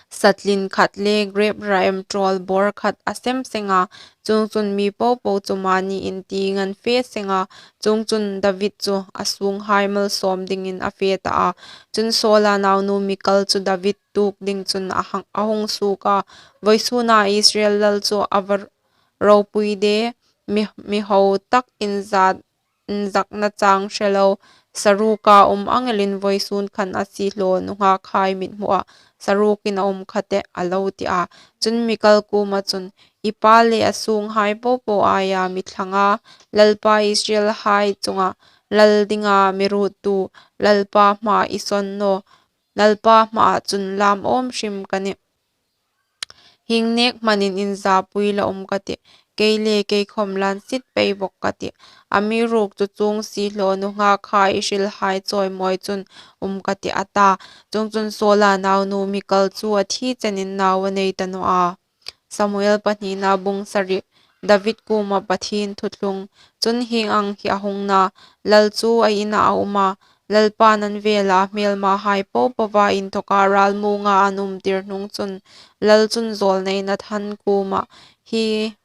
satlin khat le grep raem ṭawl bawr khat a sem seng a. Chuongchun mi po po chu mani intieng an fe seng a. Chuongchun David chu a sunghai malsawm dingin a fe ta a. Chun Saula naunu Mikal chu David tuok ding chun a hang, a hung suok a. Vawisuna Israel lal chu a va ropui de, mi, mi ho tak inzat inzakna chang hre lo, saruka um ang elin vawisun khan a siehlaw nunghakhai mithmuah sarukin a um kha teh, a lo ti a. Chun Mikal kuoma chun, i pa le a sunghai po po aia mi thlanga, Lalpa Israelhai chunga lal dinga mi ruottu, Lalpa hmaa i sawn naw, Lalpa hmaa chun lam awm hrim ka nih. Hieng nek hmanin inzapui la um ka tih. kei le kei khawm lân sit pei bawk ka tih. Amiruokchu chuong siehlaw nunghâk kha i hrilhai chawimawi chun um ka tih, a ta. Chuongchun Saula naunu Mikal chu a thi chenin nau a nei ta naw a. Samuel pahnina bung sari. David kuoma Pathien thuthlung. Chun hieng ang hi a hung na, lal chu a ina a um a, Lalpa'n an vela hmelmahai po poa inthawka râl muonga an umtir hnung chun, lal chun zâwlnei Nathan kuoma, hi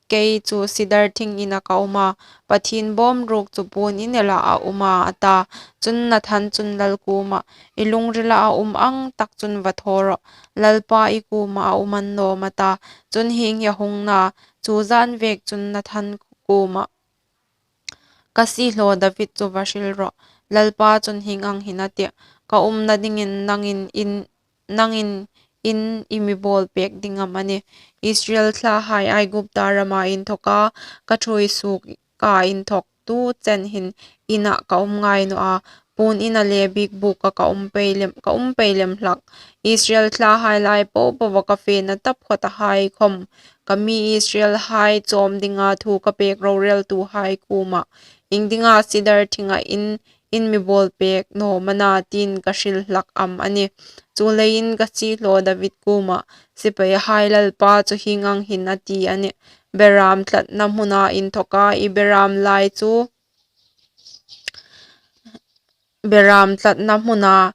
kei chu sidar thing ina ka um a, Pathien bâwm ruok chu puon in ela a um a, a ta. Chun Nathan chun lal kuoma, i lungrila a um ang tak chun va thaw rawh, Lalpa i kuoma a um annâwm, a ta. Chun hieng hi a hung na, chu zân vêk chun Nathan kuoma, ka siehlaw David chu va hril rawh, Lalpa chun hieng ang hin a tih, ka umna dingin nangin in, nangin in i mi bâwl pêk ding am a nih? Israel thlahai Aigupta rama inthawka ka ṭhuoi suoka inthawk tu chen hin ina ka um ngai naw a, puon ina le biekbuoka ka um pei lem, ka um pei lem hlak. Israel thlahai lai po poa ka fena taphawtahai khawm, ka mi Israelhai châwm dinga thu ka pêk rorêltuhai kuoma, iengdinga sidar thinga in, in mi bâwl pêk naw am a na, tiin ka hril hlak am a nih? Chuleiin ka siehlaw David kuoma, sipaihai Lalpa chu hieng ang hin a ti a nih, berâm tlatna hmuna inthawka i berâm lai chu, berâm tlatna hmuna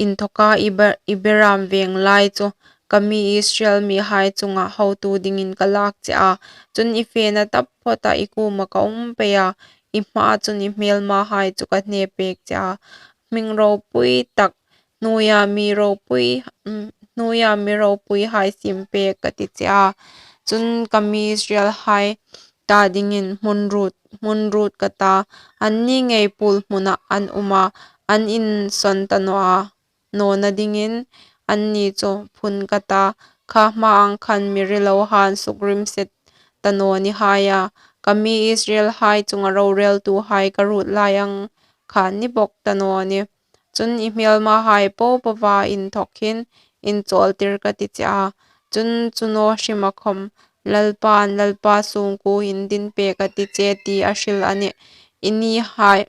inthawka i be-, i berâm vêng lai chu ka mi Israel mihai chunga hotu dingin ka lâk che a. Chun i fena taphawta i kuoma ka um pei a, i hmaa chun i hmêlmahai chu ka hnepêk che a, hming ropui tak, hnuoia mi ropui, um, hnuoia mi ropuihai siempêk ka ti che a. Chun ka mi Israelhai ta dingin hmun ruot, hmun ruot ka ta, anni ngei puol hmuna an um a, an insawn ta naw a, nawna dingin anni chu phun ka ta, kha hma ang khan mi rilohaiin sukrimset ta naw ni hai a, ka mi Israelhai chunga rorêltuhai ka ruot lai ang kha ni bawk ta naw nih. Chun i hmêlmahai po poa inthawk hin inchâwltir ka ti che a. Chun chu naw hrima khawm Lalpain Lalpa sûngkuo indin pêk a ti che ti a hril a nih. I nihai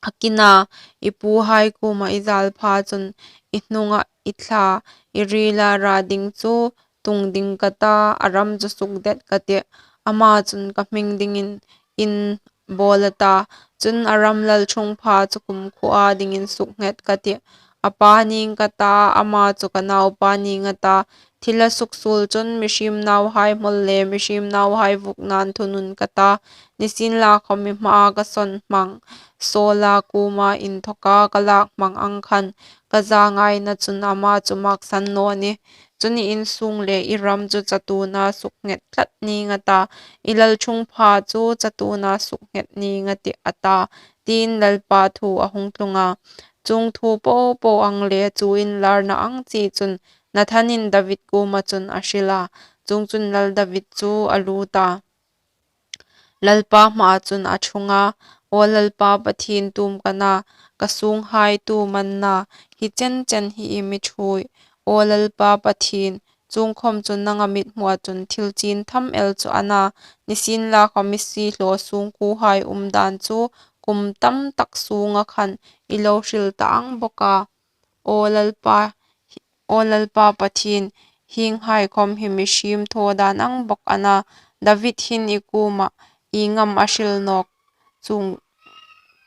a kina, i puhai kuoma i zâl pha chun, i hnunga i thla, i rila ra ding chu tung ding ka ta, a ram chu sukdet ka tih, ama chun ka hming dingin in bâwl a ta. Chun a ram lalṭhungpha chu kumkhuoa dingin suknghet ka tih, a pa nîng ka ta, ama chu ka naupa nîng a ta. Thil a suksuol chun mihriem nauhai hmawl le mihriem nauhai vuknain thunun ka ta. Nisienlakhawm i hmaa ka sawn hmang Saula kuoma inthawka ka lâk hmang ang khan, ka zangaina chun ama chu mâksan naw nih. Chun i insûng le i ram chu chatuona suknghet tlat nîng a ta, i lalṭhungpha chu chatuona suknghet nîng a tih, a ta, tiin Lalpa thu a hung tlung a. Chuong thu po po ang le chu inlârna ang chie chun Nathanin David kuoma chun a hril a. Chuongchun lal David chu a lût a, Lalpa hmaa chun a ṭhung a, Aw Lalpa Pathien, tu am ka na, ka sûnghai tu am an na, hi chen chen hi i mi ṭhuoi? Aw Lalpa Pathien, chuong khawm chu nanga mithmua chun thil chîn tham el chu a na, nisienlakhawm i siehlaw sûngkuohai um dân chu kum tam tak sûnga khan i lo hril ta ang bawk a. Aw Lalpa, aw Lalpa Pathien, hienghai khawm hi mihriem thaw dân ang bawk a na. David hin i kuomah, ieng am a hril nawk chuong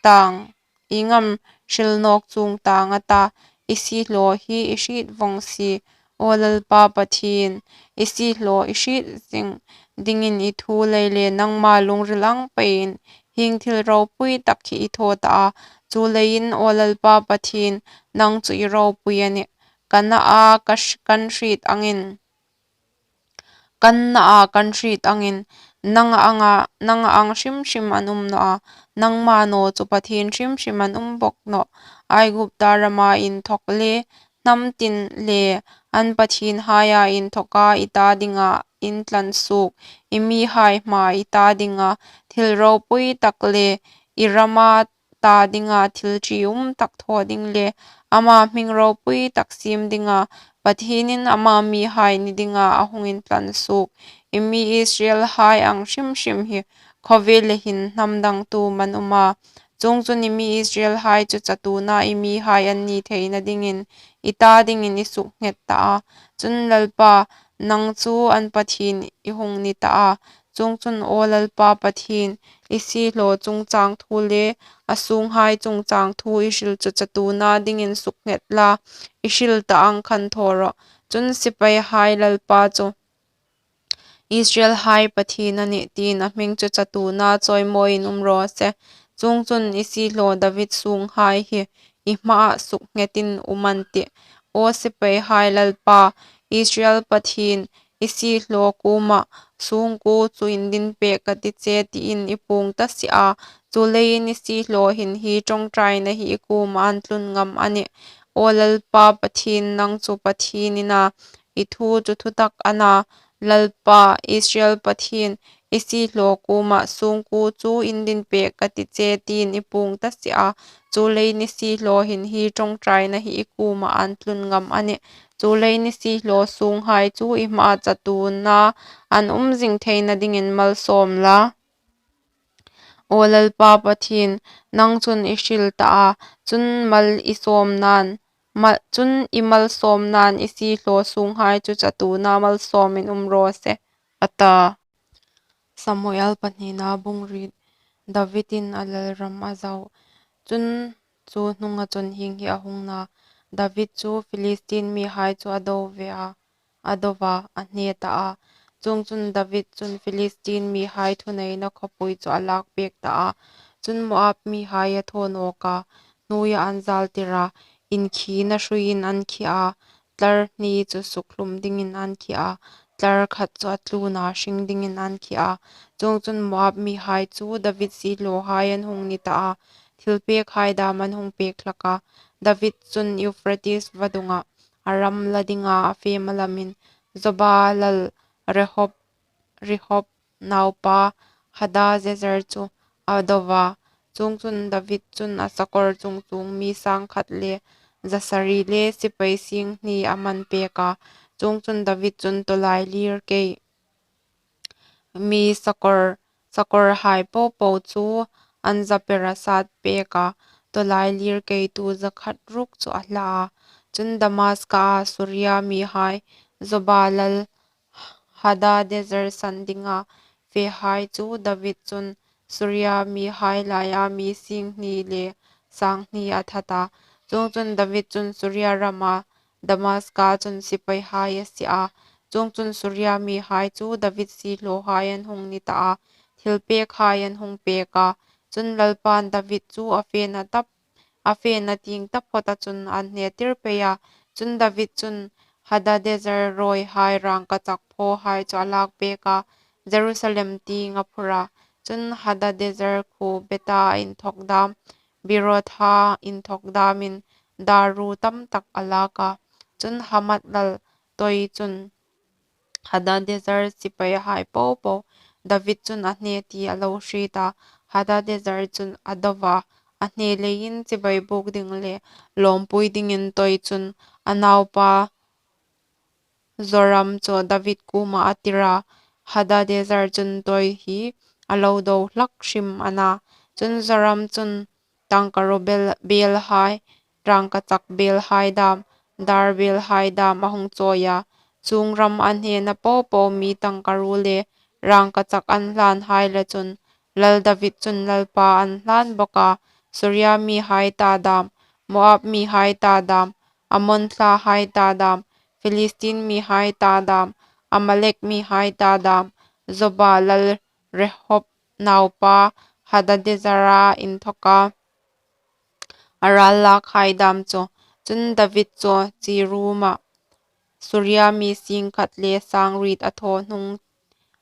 tang, ieng am hril nawk chuong tang a ta, i siehlaw hi i hriet vawng si. Aw Lalpa Pathien, i siehlaw i hriet zing dingin i thu lei le nangma lungril ang peiin hieng thil ropui tak hi i thaw ta a. Chuleiin, aw Lalpa Pathien, nang chu i ropui a nih. Ka naa ka hr-, kan hriet angin, kan naa kan hriet angin, nanga anga, nanga ang hrim hrim an um naw a, nangma naw chu Pathien hrim hrim an um bawk nawh. Aigupta rama inthawk le, hnam tin le, an pathienhaia inthawka i ta dinga intlan suok, i mihai hmaa i ta dinga thil ropui tak le, i rama ta dinga thil ṭium tak thaw ding le, ama hming ropui tak siem dinga Pathienin ama mihai ni dinga a hung intlan suok, i mi Israelhai ang hrim hrim hi khawvela hin hnam dangtu am an um a? Chuongchun i mi Israelhai chu chatuona i mihai an ni theina dingin i ta dingin i suknghet ta a. Chun Lalpa, nang chu an Pathien i hung ni ta a. Chuongchun aw Lalpa Pathien, i siehlaw chungchang thu le a sunghai chungchang thu i hril chu chatuona dingin suknghet la, i hril ta ang khan thaw rawh. Chun sipaihai Lalpa chu Israelhai Pathien a nih tiin a hming chu chatuona chawimawiin um raw se. Chuongchun i siehlaw David sunghai hi i hmaah suknghetin um an tih. Aw sipaihai Lalpa, Israel Pathien, i siehlaw kuomah, sungkuo chu indin pek ka ti che, tiin i puong ta si a. Chuleiin i siehlaw hin hi ṭawngṭaina hi i kuomah an tlun ngam a nih. Aw Lalpa Pathien, nang chu Pathien i na, i thu chu thutak a na. Lalpa, Israel Pathien, i siehlaw kuomah, sungkuo chu indin pek ka ti che, tiin i puong ta si a. Chuleiin i siehlaw hin hi ṭawngṭaina hi i kuomah an tlun ngam a nih. Chuleiin i siehlaw sunghai chu i hmaah chatuona an um zing theina dingin malsawm la. Aw Lalpa Pathien, nang chun i hril ta a, chun mal i sawm nan, ma, chun i malsawmnain i siehlaw sunghai chu chatuona malsawmin um raw se, a ta. Samuel pahnina bung riet. Davidin a lalram a zau. Chun chu hnunga chun hieng hi a hung na, David chu Philistine mihai chu a do ve a, a do va, a hne ta a. Chuongchun David chun Philistine mihai thuneina khawpui chu a lak pek ta a. Chun Moab mihai a thaw nawk a, hnuoia an zaltir a, inkhina hruiin an khi a, tlar hni chu sukhlum dingin an khi a, tlar khat chu a tluna hring dingin an khi a. Chuongchun Moab mihai chu David siehlawhai an hung ni ta a, thilpekhai dam an hung pek hlak a. David chun Euphrates vadungah a ram la dinga a fe malamin Zoba lal Rehob, Rehob naupa Hadadezer chu a do va. Chuongchun David chun a sakawr chung chuong mi sang khat le za sari le sipai sing hni a man pek a. Chuongchun David chun tawlailir kei mi sakawr, sakawrhai popo chu an za per a sat pek a, tawlailir keitu za khat ruk chu a hla a. Chun Damaska a Suria mihai Zoba lal Hadadezer san dinga fehai chu David chun Suria mihai laia mi sing hni le sang hni a that a. Chuongchun David chun Suria rama Damaska chun sipaihai a sie a. Chuongchun Suria mihai chu David siehlawhai an hung ni ta a, thilpekhai an hung pek a. Chun Lalpan David chu a fena tap, a fena tieng taphawta chun an hnetir pei a. Chun David chun Hadadezer rawihai rangkachak phawhai chu a lak pek a, Jerusalem tieng a phur a. Chun Hadadezer khuo Beta inthawk dam, Berotha inthawk damin daru tam tak a lak a. Chun Hamath lal Toi chun Hadadezer sipaihai popo David chun a hne ti a lo hriet a. Hadadezer chun a do va, a hne leiin chibai buk ding le lawmpui dingin Toi chun a naupa Joram chu David kuoma a tir a. Hadadezer chun Toi hi a lo do hlak hrim a na. Chun Joram chun tangkaruo bel, belhai, rangkachak belhai dam, dar belhai dam a hung chawi a. Chuong ram a hnena popo mi tangkaruo le rangkachak an hlanhai le chun Lal David chun Lalpa an hlan bawk a. Suria mihai ta dam, Moab mihai ta dam, Ammon thlahai ta dam, Philistine mihai ta dam, Amalek mihai ta dam, Zoba lal Rehob naupa Hadadezera inthawka a ral lakhai dam chu. Chun David chu chi ruma Suria mi sing khat le sang riet a thaw hnung,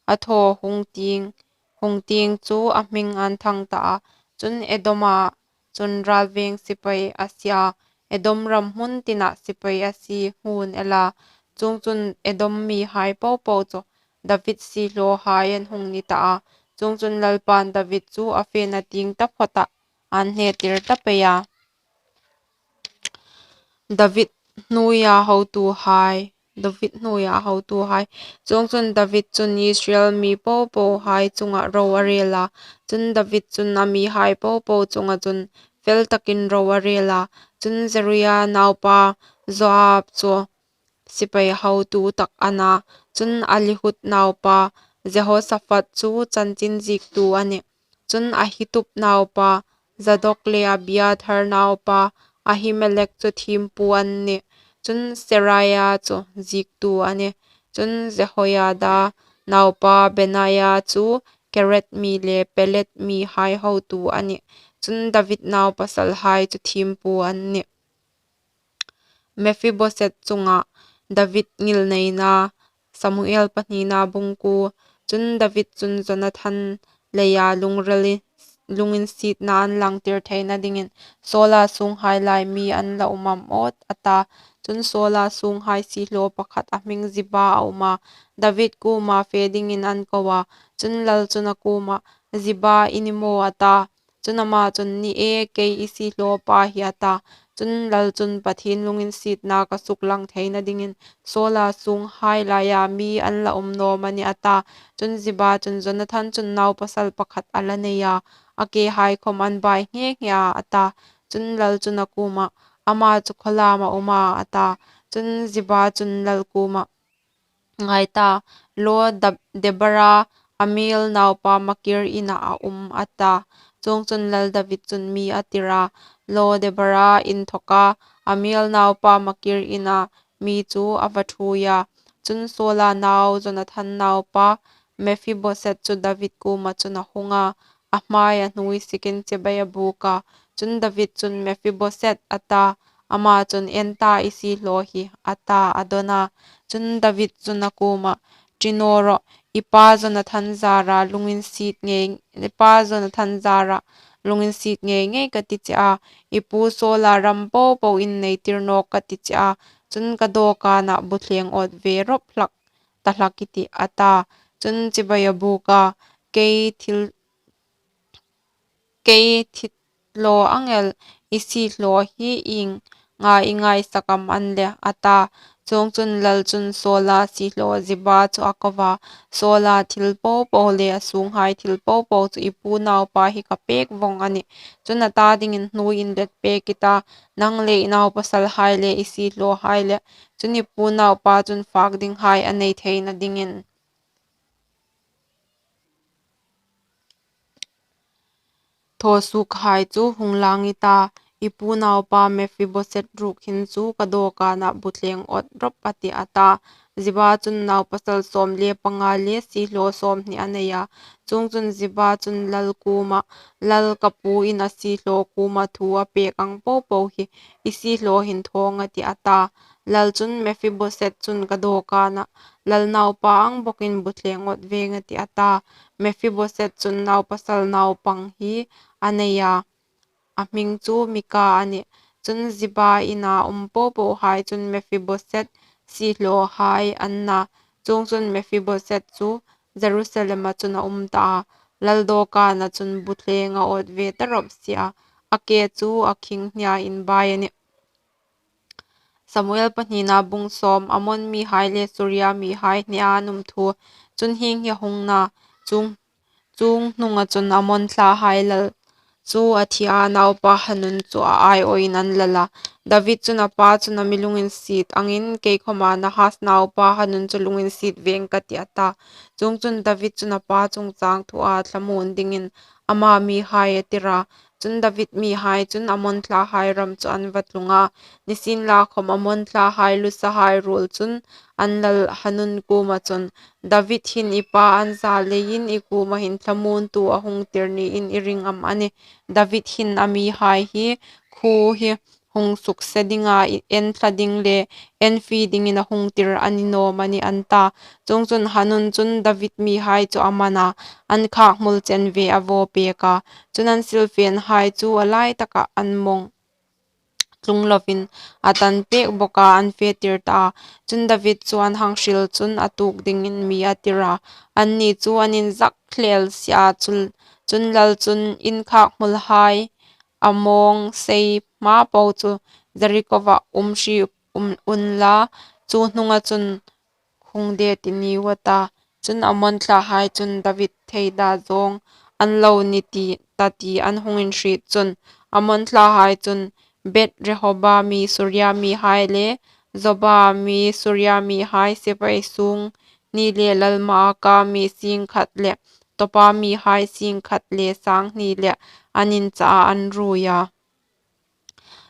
a thaw hung tieng, hung tieng chu a hming an thang ta a. Chun Edoma chun ralveng sipai a sie a, Edom ram hmun tina sipai a sie nghun el a. Chuongchun Edom mihai popo chu David siehlawhai an hung ni ta a. Chuongchun Lalpan David chu a fena tieng taphawta an hnetir ta pei a. David hnuoia hotuhai, David hnuoia hotuhai. Chuongchun David chun Israel mi popohai chunga ro a rel a. Chun David chun a mihai popo chunga chun fel takin ro a rel a. Chun Zeruia naupa Joab chu sipai hotu tak a na. Chun Ahilud naupa Jehoshaphat chu chanchin ziektu a nih. Chun Ahitub naupa Zadok le Abiathar naupa Ahimelek chu thiempu an nih. Chun Seraia chu ziektu a nih. Chun Jehoiada naupa Benaia chu Kereth mi le Peleth mihai hotu a nih. Chun David naupasalhai chu thiempu an nih. Mephiboset chunga David ngilneina. Samuel pahnina bung kuo. Chun David chun Jonathan leia lungril, lunginsietna an langtir theina dingin Saula sunghai lai mi an la um am awt a ta. Chun Saula sunghai siehlaw pakhat a hming Ziba a um a, David kuoma fe dingin an ko a. Chun lal chun a kuoma, "Ziba i ni maw?" a ta. Chun ama chun, "Ni e, kei i siehlaw pa hi," a ta. Chun lal chun, "Pathien lunginsietna ka suklang theina dingin Saula sunghai laia mi an la um naw am a ni?" a ta. Chun Ziba chun, "Jonathan chun naupasal pakhat a la nei a, a kehai khom an bai nghe nghe a," a ta. Chun lal chun a kuoma, "Ama chu khawlam a um a?" a ta. Chun Ziba chun lal kuoma, "Ngai ta, Lo Dab-, Debora Amiel naupa Makir ina a um," a ta. Chuongchun lal David chun mi a tir a, Lo Debora inthoka Amiel naupa Makir ina mi chu a va thuoi a. Chun Saula nau Jonathan naupa Mephiboset chu David kuoma chun a hung a, a hmaia hnuoi siekin chibai a buk a. Chun David chun, "Mephiboset," a ta. Ama chun, "En ta, i siehlaw hi," a ta, a dawn a. Chun David chun a kuoma, "Ṭi naw rawh, i pa Jonathan zara lunginsiet ngei, i pa Jonathan zara lunginsiet ngei ngei ka ti che a, i pu Saula ram popo inneitir nawk ka ti che a, chun ka dawkana bu thleng awt ve rawp hlak ta hlak i tih," a ta. Chun chibai a buk a, "Kei thil, kei thil lo angel i siehlaw hi ieng nga i ngaisak am an le?" a ta. Chuongchun lal chun Saula siehlaw Ziba chu a ko a, "Saula thil popo le a sunghai thil popo chu i pu naupa hi ka pek vong a nih. Chun a ta dingin hnuoi inlet pek i ta, nang le i naupasalhai le i siehlawhai le, chun i pu naupa chun fak dinghai a nei theina dingin." Thaw sukhai chu hung lang i ta, i pu naupa Mephiboset ruok hin chu ka dawkana bu thleng awt rawp a tih, a ta. Ziba chun naupasal sawm le panga le siehlaw sawmhni a nei a. Chuongchun Ziba chun lal kuoma, "Lal, ka pu ina siehlaw kuoma thu a pek ang popo hi i siehlaw hin thaw ang a tih," a ta. Lal chun, "Mephiboset chun ka dawkana lal naupa ang bawkin bu thleng awt ve ang a tih," a ta. Mephiboset chun naupasal naupang hi a nei a, a hming chu Mika a nih. Chun Ziba ina um popohai chun Mephiboset siehlawhai an na. Chuongchun Mephiboset chu Jerusalema chun a um ta a, lal dawkana chun bu thleng a awt ve ta rawp si a, a ke chu a khing hnia inbai a nih. Samuel pahnina bung sawm. Amon mihai le Suria mihai hnea an um thu. Chun hieng hi a hung na, chuong, chuong hnunga chun Amon thlahai lal chu a thi a, a naupa Hanun chu a aiawin an lal a. David chun a pa chun a mi lunginsiet angin, "Kei khoma Nahas naupa Hanun chu lunginsiet ve ang ka tih," a ta. Chuongchun David chun a pa chungchang thua thlamuon dingin ama mihai a tir a. Chun David mihai chun Amon thlahai ram chu an va tlung a. Nisienlakhom Amon thlahai lusahai ruol chun an lal Hanun kuoma chun, "David hin i pa an za leiin i kuoma hin thlamuontu a hung tir niin i ring am a nih? David hin a mihai hi khuo hi hung sukse dinga enthla ding le enfie dingin a hung tir a ni naw am a nih?" an ta. Chuongchun Hanun chun David mihai chu a man a, an khak hmul chen ve a vaw pek a. Chun an silfenhai chu a lai taka an mawng tlung lovin a tan pek bawk a, an fe tir ta a. Chun David chu an hang hril chun a tuok dingin mi a tir a. Anni chu an inzak hlel si a, chun, chun lal chun in khak hmulhai a mawng sei hma po chu Jerikova um hri um unla, chu hnunga chun hung de ti ni u a ta. Chun Ammon thlahai chun David theida zawng an lo ni ti ta ti an hung inhriet chun, Ammon thlahai chun Beth Rehoba mi Suria mihai le Zoba mi Suria mihai sipai sung hni le lal Maaka mi sing khat le tawpa mihai sing khat le sang hni le an inchaah an ruoi a.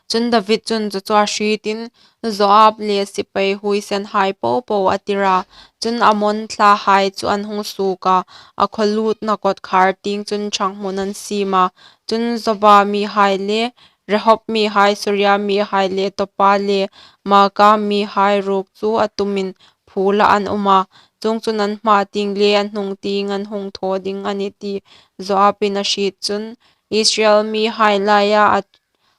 Chun David chun chu chu a hrietin, Joab le sipai huoisenhai po po a tir a. Chun Ammon thlahai chu an hung suok a, a khawlutna kawtkhar tieng chun ṭhang hmun an siem a. Chun Zoba mihai le Rehob mihai, Suria mihai le tawpa le Maaka mihai ruok chu a tumin phula an um a. Chuongchun an hma tieng le an hnung tieng an hung thaw ding a nih ti Joabin a hriet chun, Israel mihai laia a,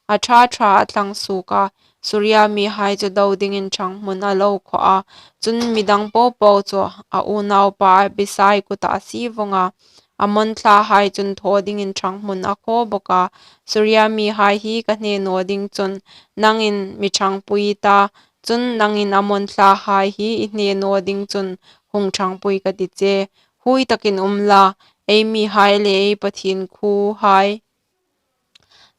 a ṭha ṭha a tlang suok a, Suria mihai chu do dingin ṭhang hmun a lo khawh a. Chun midang po po chu a unaupa Abisai kutah a sie vawng a, Ammon thlahai chun thaw dingin ṭhang hmun a khaw bawk a. Suria mihai hi ka hne naw ding chun nangin mi ṭhangpui ta, chun nangin Ammon thlahai hi i hne naw ding chun hung ṭhangpui ka ti che. Huoi takin um la, ei mihai le ei Pathien khuohai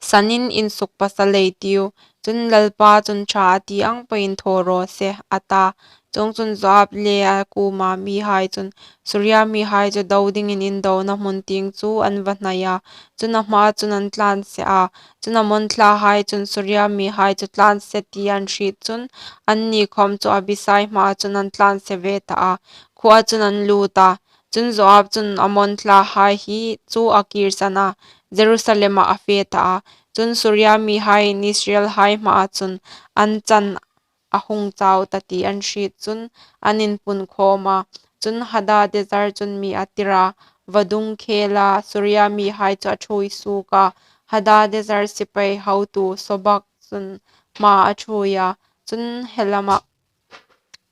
sanin insukpasal ei tiu, chun Lalpa chun ṭha a ti ang peiin thaw raw se, a ta. Chuongchun Joab le a kuoma mihai chun Suria mihai chu do dingin indona hmun tieng chu an va hnai a, chun a hmaa chun an tlan se a. Chun Ammon thlahai chun Suria mihai chu tlan se ti an hriet chun, anni khawm chu Abisai hmaa chun an tlan se ve ta a, khuoa chun an lut a. Chun Joab chun Ammon thlahai hi chu a kir san a, Jerusalemah a fe ta a. Chun Suria mihaiin Israelhai hmaa chun an chan a hung chau ta ti an hriet chun an inpun khawm a. Chun Hadadezer chun mi a tir a, vadung khela Suria mihai chu a ṭhuoi suok a. Hadadezer sipai hotu Sobak chun hma a ṭhuoi a. Chun Helamah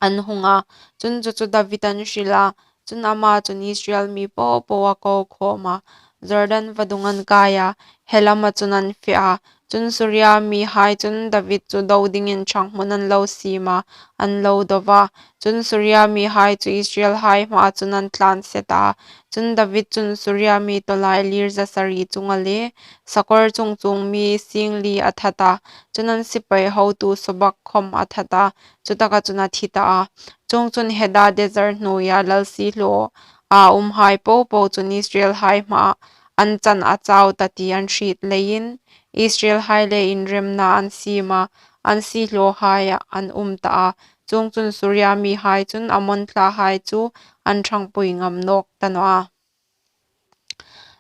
an hung a. Chun chu chu David an hril a. Chun ama chun Israel mi po po a ko khawm a, Jordan vadung an kai a, Helama chun an fe a. Chun Suria mihai chun David chu do dingin ṭhang hmun an lo siem a, an lo do va. Chun Suria mihai chu Israelhai hmaa chun an tlan se ta. Chun David chun Suria mi tawlailir za sari chunga le sakawr chung chung mi singli a that a. Chun an sipai hotu Sobak khawm a that a, chutaka chun a thi ta a. Chuongchun Hadadezer hnuoia lal siehlaw a umhai po po chun Israelhai hmaa an chan a chau ta ti an hriet leiin, Israelhai le inremna an siem a, an siehlawhaia an um ta a. Chuongchun Suria mihai chun Ammon thlahai chu an ṭhangpui ngam nawk ta naw a.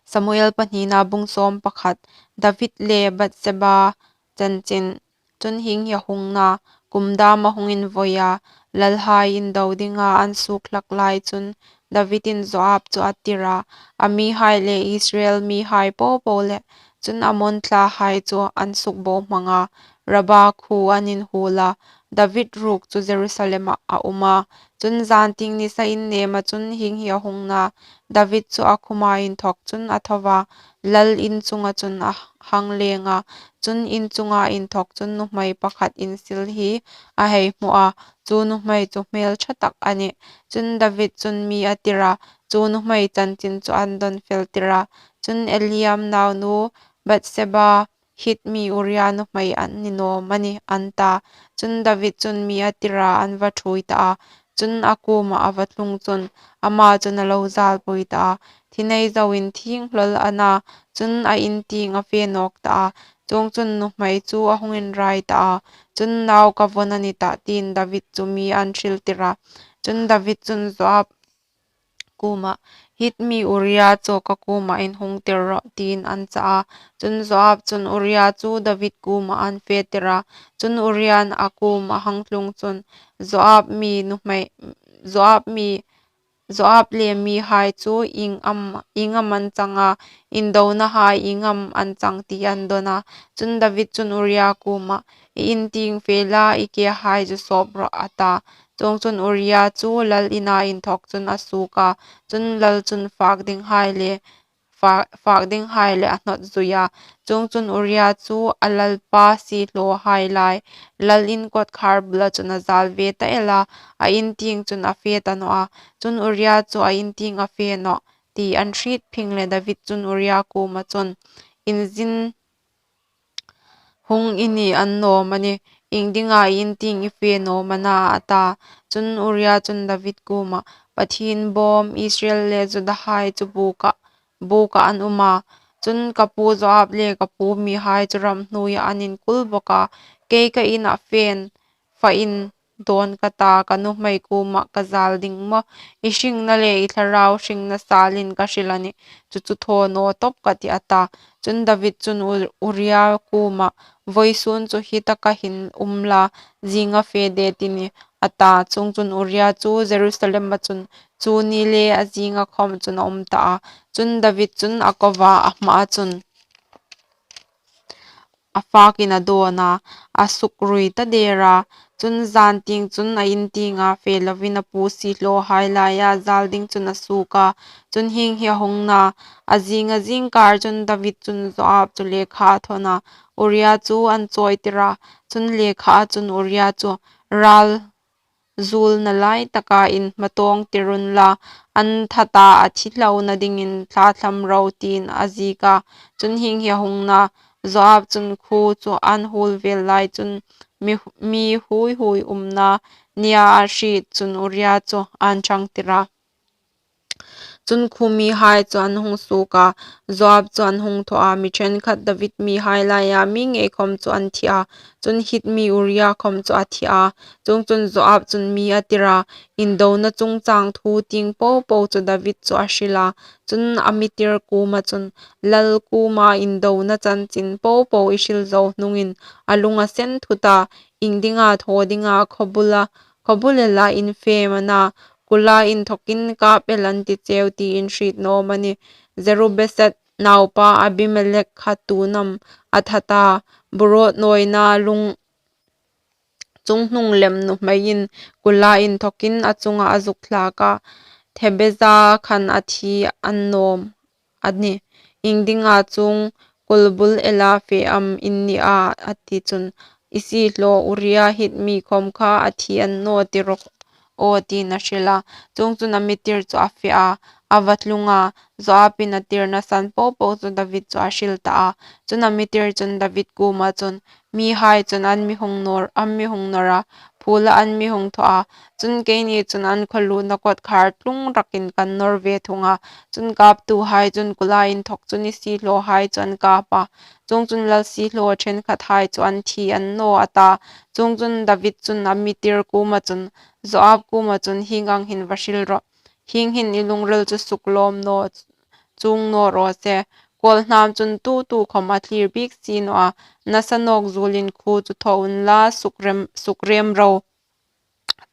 Samuel pahnina bung sawm pakhat. David le Bathsheba chanchin. Chun hieng hi a hung na, kum dam a hung invawi a, lalhai indo dinga an suok hlak lai chun Davidin Joab chu a tir a, a mihai le Israel mihai po po le chun Ammon thlahai chu an sukbohmang a, Rabba khuo an inhuol a, David ruok chu Jerusalemah a um a. Chun zantieng nisa innema chun hieng hi a hung na, David chu a khuma inthawk chun a tho va, lal in chunga chun a hang leng a. Chun in chunga inthawk chun nuhmei pakhat insil hi a hei hmu a, chu nuhmei chu hmelṭha tak a nih. Chun David chun mi a tir a, chu nuhmei chanchin chu an dawn fel tir a. Chun Eliam naunu Bathsheba, Hit mi Uria nuhmei an ni naw am a ni, an ta. Chun David chun mi a tir a, an va ṭhuoi ta a. Chun a kuoma a va tlung chun ama chun a lo zalpui ta a. Thi nei zoin thieng hlawl a na, chun a in tieng a fe nawk ta a. Chuongchun nuhmei chu a hung inrai ta a. Chun nau ka vawn a ni tah tiin David chu mi an hril tir a. Chun David chun Joab kuoma, Hit mi Uria chu ka kuoma inhung tir rawh, tiin an cha a. Chun Joab chun Uria chu David kuoma an fe tir a. Chun Uria'n a kuoma hang tlung chun Joab mi nuhmei, Joab mi, Joab le mihai chu ieng am, ieng am an chang a, indonahai ieng am an chang ti an dawn a. Chun David chun Uria kuoma, I in tieng fe la, i kehai chu sawp rawh, a ta. Chuongchun Uria chu lal ina inthawk chun a suok a, chun lal chun fak dinghai le fa-, fak dinghai le a hnawt zui a. Chuongchun Uria chu a lalpa siehlawhai lai lal in kawtkhar bula chun a zal ve ta el a, a in tieng chun a fe ta naw a. Chun Uria chu a in tieng a fe nawh, ti an hriet phing le David chun Uria kuoma chun, Inzin hung i ni annawm a nih, iengdinga i in tieng i fe nawm a na? a ta. Chun Uria chun David kuomah, Pathien bawm, Israel le Judahai chu bukah, bukah an um a. Chun ka pu Joab le ka pu mihai chu ram hnuoia an inkul bawk a. Kei ka inah fen fa in dawn ka ta, ka nuhmei kuomah ka zal ding maw? I hringna le i thlarau hringna salin ka hril a nih, chu chu thaw naw tawp ka tih, a ta. Chun David chun U-, Uria kuomah, Vawisun chu hi taka hin um la, zinga fe det i nih, a ta. Chuongchun Uria chu Jerusalema chun chu ni le a zinga khawm chun a um ta a. Chun David chun a ko va, a hmaa chun a fakin a dawn a, a sukrui ta der a. Chun zan tieng chun a in tienga fe lovin a pu siehlawhai laia zal ding chun a suok a. Chun hieng hi a hung na, a zinga zingkar chun David chun Joab chu lekha a thawn a, Uria chu an chawitir a. Chun lekhaa chun Uria chu, Ral zuolna lai taka inhmatawng tir unla, an that a, a thi hlauna dingin thlathlam ro, tiin a ziek a. Chun hieng hi a hung na, Joab chun khuo chu an huol vel lai chun mi, mi huoi huoi umna nia a hriet chun Uria chu an ṭhangtir a. Chun khuo mihai chu an hung suok a, Joab chu an hung thaw a, mi ṭhenkhat David mihai laia mi ngei khawm chu an thi a. Chun Hit mi Uria khawm chu a thi a. Chuongchun Joab chun mi a tir a, indona chungchang thu tieng po po chu David chu a hril a. Chun a mitir kuoma chun, Lal kuoma indona chanchin po po i hril zo hnungin a lung a sen thut a, iengdinga thaw dinga khawbula, khawbul ela in fe am a na, kula inthawkin kap el an ti cheu tiin hriet naw am a nih? Jerubbesheth naupa Abimelek kha tu'n am a that a, burawt nawina lung chunghnung lem nuhmeiin kula inthawkin a chunga a zuk thlak a, Thebeza khan a thi annawm a nih. Iengdinga chuong kulbul ela fe am in ni a, a ti chun, I siehlaw Uria Hit mi khawm kha a thi an naw ti rawh aw, tiin a hril a. Chuongchun a mitir chu a fe a, a va tlung a, Joabin a tirna san po po chu David chu a hril ta a. Chun a mitir chun David kuoma chun, Mihai chun an mi hung nawr, an mi hung nawr a, phula an mi hung thaw a. Chun keini chun an khaw lutna kawtkhar tlung rakin kan nawr ve thung a. Chun kaptuhai chun kula inthawk chun i siehlawhai chu an kap a. Chuongchun lal siehlaw ṭhenkhathai chu an thi an naw, a ta. Chuongchun David chun a mitir kuoma chun, Joab kuoma chun, Hieng ang hin va hril rawh. Hieng hin i lungril chu suk lawm naw, chuong naw raw se. Kawlhnam chun tu tu khawm a thlir bik si naw a, nasa nawk zuolin khuo chu thaw unla, suk rem, suk rem ro,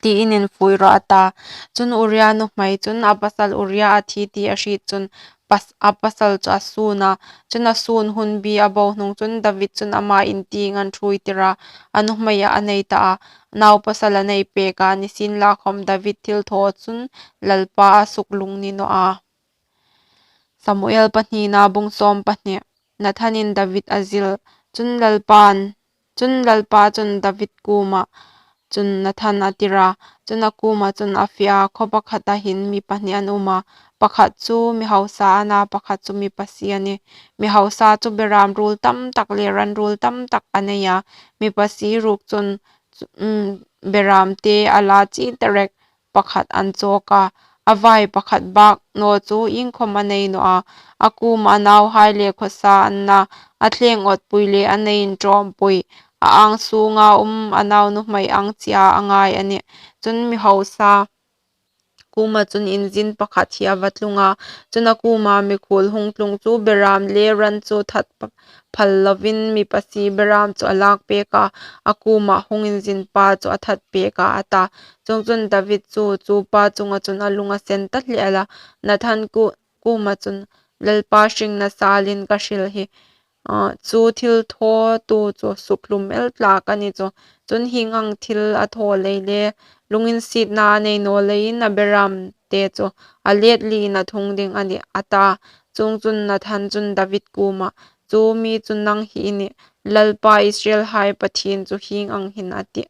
tiin infui rawh, a ta. Chun Uria nuhmei chun a pasal Uria a thi ti a hriet chun pas-, a pasal chu a sun a. Chun a sun hun bi a bo hnung chun David chun ama in tieng an ṭhuoitir a, a nuhmei a nei ta a, naupasal a nei pek a, nisienlakhawm David thil thaw chun Lalpa a suk lung ni naw a. Samuel pahnina bung sawm pahni. Nathanin David a zil. Chun Lalpan, chun Lalpa chun David kuoma chun Nathan a tir a. Chun a kuoma chun a fe a, Khaw pakhata hin mi pahni an um a, pakhat chu mi hausa a na, pakhat chu mi pasie a nih. Mi hausa chu beram ruol tam tak le ran ruol tam tak a nei a, mi pasie ruok chun, um, beramte a la chi ta rek, pakhat an chawk a, a vai pakhat bak naw chu iengkhawm a nei naw a, a kuoma a nauhai le khawsa an na, a thleng awtpui le a nei inṭawmpui, a ang sunga um a naunuhmei ang chea a ngai a nih. Chun mi hausa kuoma chun inzin pakhat hi a va tlung a, chun a kuoma mikhuol hung tlung chu beram le ran chu that phal lovin mi pasie beram chu a lak pek a, a kuoma hung inzin pa chu a that pek a, a ta. Chuongchun David chu, chu pa chunga chun a lung a sen ta hle a, Nathan ku-, kuoma chun, Lalpa hringna salin ka hril hi, a, chu thil thawtu chu sukhlum el tlak a ni chu. Chun hieng ang thil a thaw lei le, lunginsietna a nei naw leiin a beramte chu a let liin a thung ding a nih, a ta. Chuongchun Nathan chun David kuomah, "Chu mi chu nang hi i nih, Lalpa Israelhai Pathien chu hieng ang hin a tih,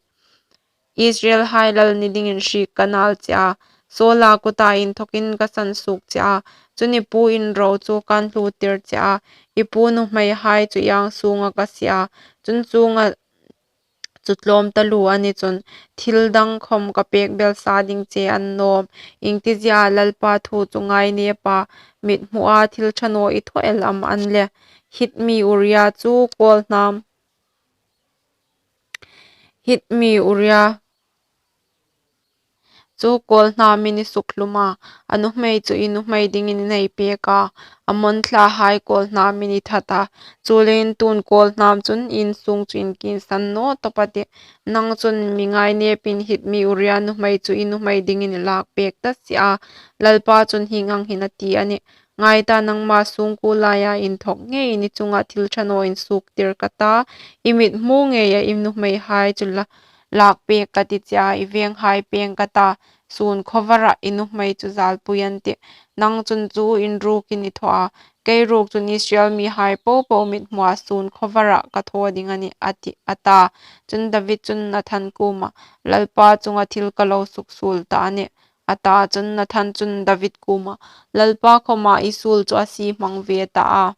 'Israelhai lal ni dingin hriek ka nâl che a, Saula kuta inthawkin ka sansuok che a, chun i pu in ro chu kân hluotir che a, i pu nuhmeihai chu i âng sûnga ka sie a, chun chuonga chu tlâwm taluo a ni chun, thil dang khawm ka pêk belsa ding che a ni naw am? Iengtiziea Lalpa thu chu ngainêpa mithmua thil ṭha naw i thaw el am a ni le? Hit mi Uria chu kâwlhnâm, Hit mi Uria chu kâwlhnâmin i sukhlum a, a nuhmei chu i nuhmei dingin i nei pêk a, Ammon thlahai kâwlhnâmin i that a, chuleiin tuhin kâwlhnâm chun i insûng chu inkîngsan naw tawp a tih. Nang chun mi ngainêpin Hit mi Uria nuhmei chu i nuhmei dingin i lâkpêk ta si a, Lalpa chun hieng ang hin a ti a nih: Ngai ta, nangma sûngkuo laia inthawk ngeiin i chunga thil ṭha naw insuoktir ka ta, i mithmu ngeia i nuhmeihai chu la lâkpêk ka ti che a, i vênghai pêng ka ta, sûn khawvarah i nuhmei chu zâlpui an tih. Nang chun chu in ruokin i thaw a, kei ruok chun Israel mihai po po mithmua sûn khawvarah ka thaw ding a nih," a ti, a ta. Chun David chun Nathan kuomah, "Lalpa chunga thil ka lo suksuol ta a nih," a ta. Chun Nathan chun David kuomah, "Lalpa khawma i suol chu a sie hmang ve ta a,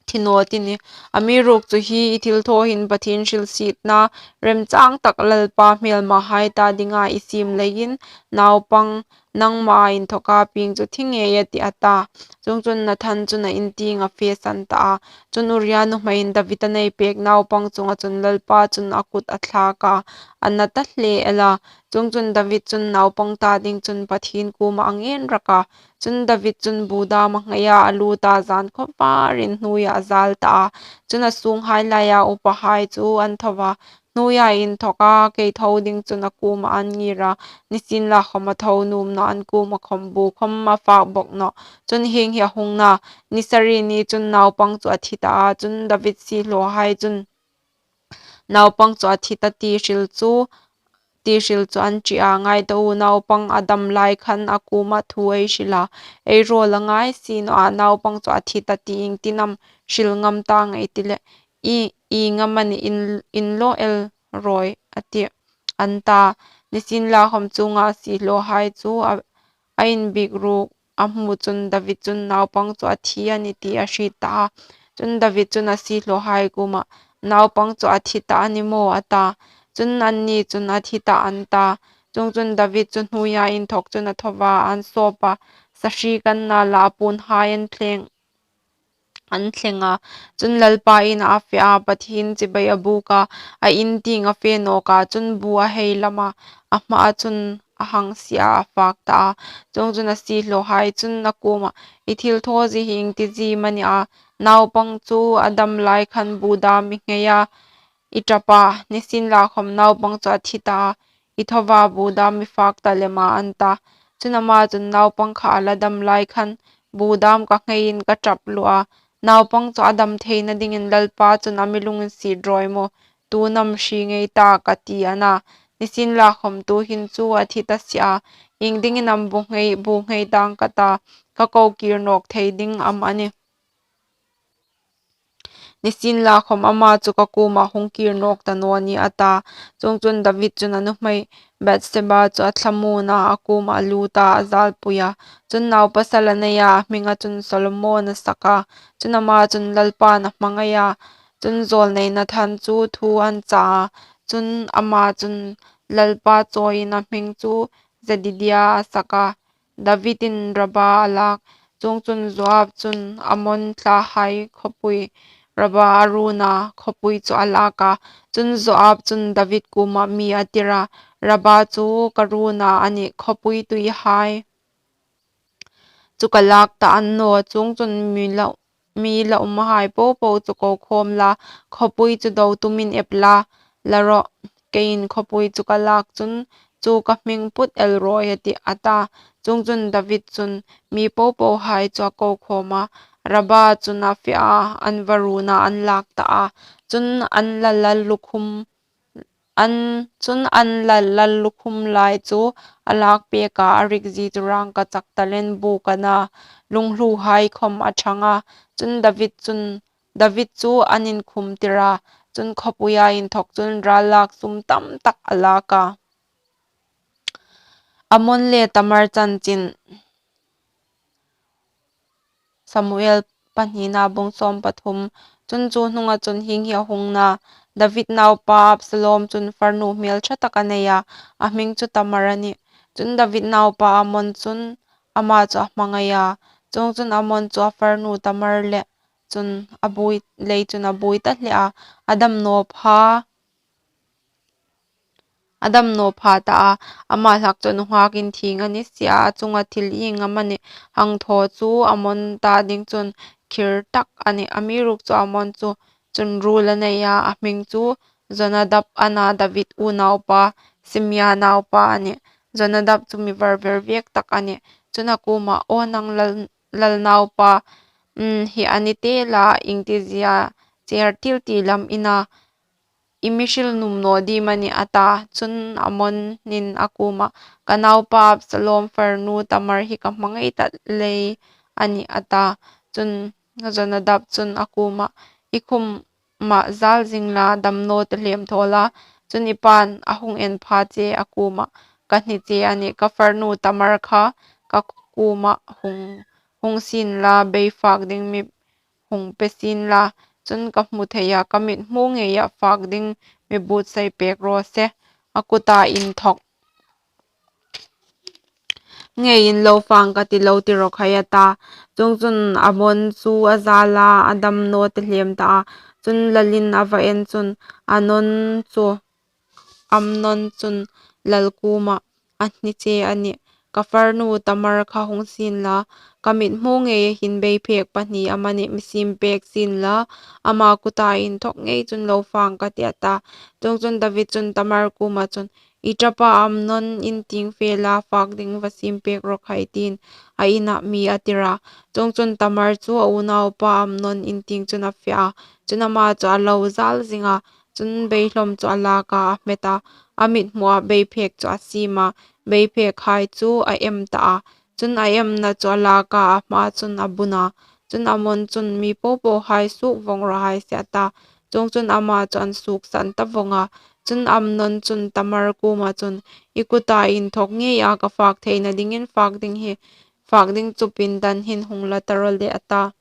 thi naw ti nih. Amiruokchu hi i thilthaw hin Pathien hrilsietna remchâng tak Lalpa hmêlmahai ta dinga i siem leiin naupang nangmaa inthawka pieng chu thi ngei a tih," a ta. Chuongchun Nathan chun a in tieng a fesan ta a. Chun Uria nuhmeiin David a nei pêk naupang chunga chun Lalpa chun a kut a thlâk a, a na ta hle el a. Chuongchun David chun naupang ta ding chun Pathien kuomah a ngên rak a. Chun David chun bu dâm a nghei a, a lût a, zân khawvarin hnuoia a zâl ta a. Chun a sûnghai laia upahai chu an tho a, hnuoia inthawka kei tho ding chun a kuomah an ngîr a, nisienlakhawm a tho nuom nawh, an kuoma khawm bu khawm a fâk bawk nawh. Chun hieng hi a hung na, ni sari ni chun naupang chu a thi ta a. Chun David siehlawhai chun naupang chu a thi ta ti hril chu, ti hril chu an ṭih a. Ngai ta u, naupang a dam lai khan a kuoma thu ei hril a, "Ei rawl a ngai si naw a, naupang chu a thi ta ti iengtin am hril ngam ta ngei ti le, i, ieng am a ni in, in lo el rawi," a ti, an ta. Nisienlakhawm chuonga siehlawhai chu a, a inbiek ruok a hmu chun David chun naupang chu a thi a nih ti a hriet ta a. Chun David chun a siehlawhai kuomah, "Naupang chu a thi ta a ni maw?" a ta. Chun anni chun, "A thi ta," an ta. Chuongchun David chu hnuoia inthawk chun a tho a, an sawp a, sahri kan nâl a, a puonhai an thleng, an thleng a. Chun Lalpa inah a fe a, Pathien chibai a bûk a, a in tieng a fe nawk a, chun bu a hei lam a, a hmaa chun a hang sie a, a fâk ta a. Chuongchun a siehlawhai chun a kuomah, "I thilthawzie hi iengtizie am a ni a? Naupang chu a dam lai khan bu dâm i nghei a, i ṭap a, nisienlakhawm naupang chu a thi ta a, i tho a, bu dâm i fâk ta lem a," an ta. Chun ama chun, "Naupang kha a la dam lai khan bu dâm ka ngheiin ka ṭap luo a, naupang chu a dam theina dingin Lalpa chun a mi lunginsiet rawi maw, tuin am hre ngei ta ka ti," a na. "Nisienlakhawm tuhin chu a thi ta si a, iengdingin am bu nghei, bu nghei dang ka ta, ka ko kîr nawk thei ding am a nih? Nisienlakhawm ama chu ka kuomah hung kîr nawk ta naw nih," a ta. Chuongchun David chun a nuhmei Bathsheba chu a thlamuon a, a kuomah a lût a, a zâlpui a. Chun naupasal a nei a, a hminga chun Solomon a sak a. Chun ama chun Lalpain a hmangai a. Chun zâwlnei Nathan chu thu an chah a. Chun ama chun Lalpa chawiin a hming chu Jedidia a sak a. Davidin Raba a lâk. Chuongchun Joab chun Ammon thlahai khawpui Raba Arauna khawpui chu a lâk a. Chun Joab chun David kuomah mi a tir a, "Raba chu ka ruona a nih, khawpui tuihai chu ka lâk ta a ni naw. Chuongchun mi la, mi la umhai po po chu ko khâwm la, khawpui chu do tumin ep la, la rawh, keiin khawpui chu ka lâk chun chu ka hming put el rawi," a ti, a ta. Chuongchun David chun mi po pohai chu a ko khâwm a, Raba chun a fe a, an va ruona an lâk ta a. Chun an la lal lukhum An, chun an lal, lal lukhum lai chu a lak pek a, a rikzie chu rangkachak talent bûk a na, lunghluhai khawm a ṭhang a. Chun David chun, David chu an inkhum tir a, chun khawpuia inthawk chun ral lak sum tam tak a lak a. Amnon le Tamar chanchin. Samuel pahnina bung sawm pathum. Chun chu hnunga chun hieng hi a hung na, David naupa Absalom chun farnu hmel ṭha tak a nei a, a hming chu Tamar a nih. Chun David naupa Amnon chun ama chu a hmangai a. Chuongchun Amnon chu a farnu Tamar le chun a buoi, lei chun a buoi ta hle a, a damnaw pha, a damnaw pha ta a, ama hlak chu nunghak inthieng a ni si a, a chunga thil ieng amanih hang thaw chu Amnon ta ding chun khir tak a nih. Amiruokchu Amnon chu chun ruol a nei a, a hming chu Jonadab a na, David unaupa Simea naupa a nih. Jonadab chu mi var ver viek tak a nih. Chun a kuomah, Aw nang lal, lal naupa, um, hi a ni te la, iengtizia cher til ti lam i na, i mi hril nuom naw ding am a nih? a ta. Chun Amnonin a kuomah, Ka naupa Absalom farnu Tamar hi ka hmangai ta lei a nih, a ta. Chun Jonadab chun a kuomah, I khumah zal zing la, damnaw tehlem thaw la, chun i pain a hung en pha che a kuomah ka hni che a nih. Ka farnu Tamar kha ka kuomah hung, hung sien la, bei fak ding mi hung pe sien la, chun ka hmu theia ka mithmu ngeia fak ding mi buotsai pek raw se, a kuta inthawk ngeiin lo fak ka tih, lo ti rawh khai, a ta. Chuongchun Amnon chu a zal a, a damnaw tehlem ta a. Chun lalin a va en chun Amnon chu, Amnon chun lal kuomah a hni che a nih. Ka farnu Tamar kha hung sien la, ka mithmu ngeia hin beiphek pahni amanih mi siem pek sien la, ama kuta inthawk ngei chun lo fak ka tih, a ta. Chuongchun David chun Tamar kuoma chun, I ṭapa Amnon in tieng fe la, fak ding va siem pek rawh khai, tiin a inah mi a tir a. Chuongchun Tamar chu a unaupa Amnon in tieng chun a fe a. Chun ama chu a lo zal zing a. Chun beihlawm chu a lak a, a hmet a. A mithmuah beiphek chu a siem a. Beiphek hai chu a em ta a. Chun a emna chu a lak a, a hma chun a bun a. Chun Amnon chun, Mi popo hai, suok vawng raw hai se, a ta. Chuongchun ama chu an suok san ta vawng a. Chun Amnon chun Tamar kuoma chun, I kuta inthawk ngeia ka fak theina dingin fak ding hi, fak ding chu pindan hin hung la ta raw le, a ta.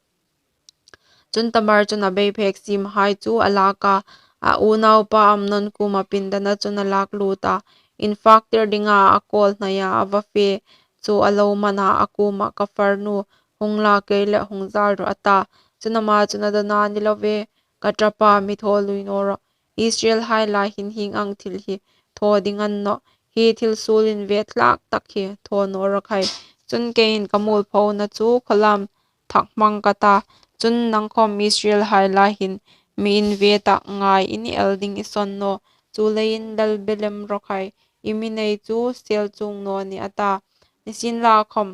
Chun Tamar chun a beiphek siem hai chu a lak a, a unaupa Amnon kuoma pindana chun a lak lut a. In fak tir dinga a kawl hnaia a va fe chu a lo man a, a kuomah, Ka farnu, hung la kei le hung zal rawh, a ta. Chun ama chun, A dona ni lo ve, ka ṭapa, mi thaw lui naw rawh. Israel hai lai hin hieng ang thil hi thaw ding a ni nawh. Hi thil suol inve thlak tak hi thaw naw raw khai. Chun keiin ka muolphona chu khawlam thak hmang ka ta. Chun nang khawm Israel hai lai hin mi inve tak ngai i ni el ding i sawn naw. Chuleiin lal be lem raw khai. I mi nei chu sel chuong naw nih, a ta. Nisienlakhawm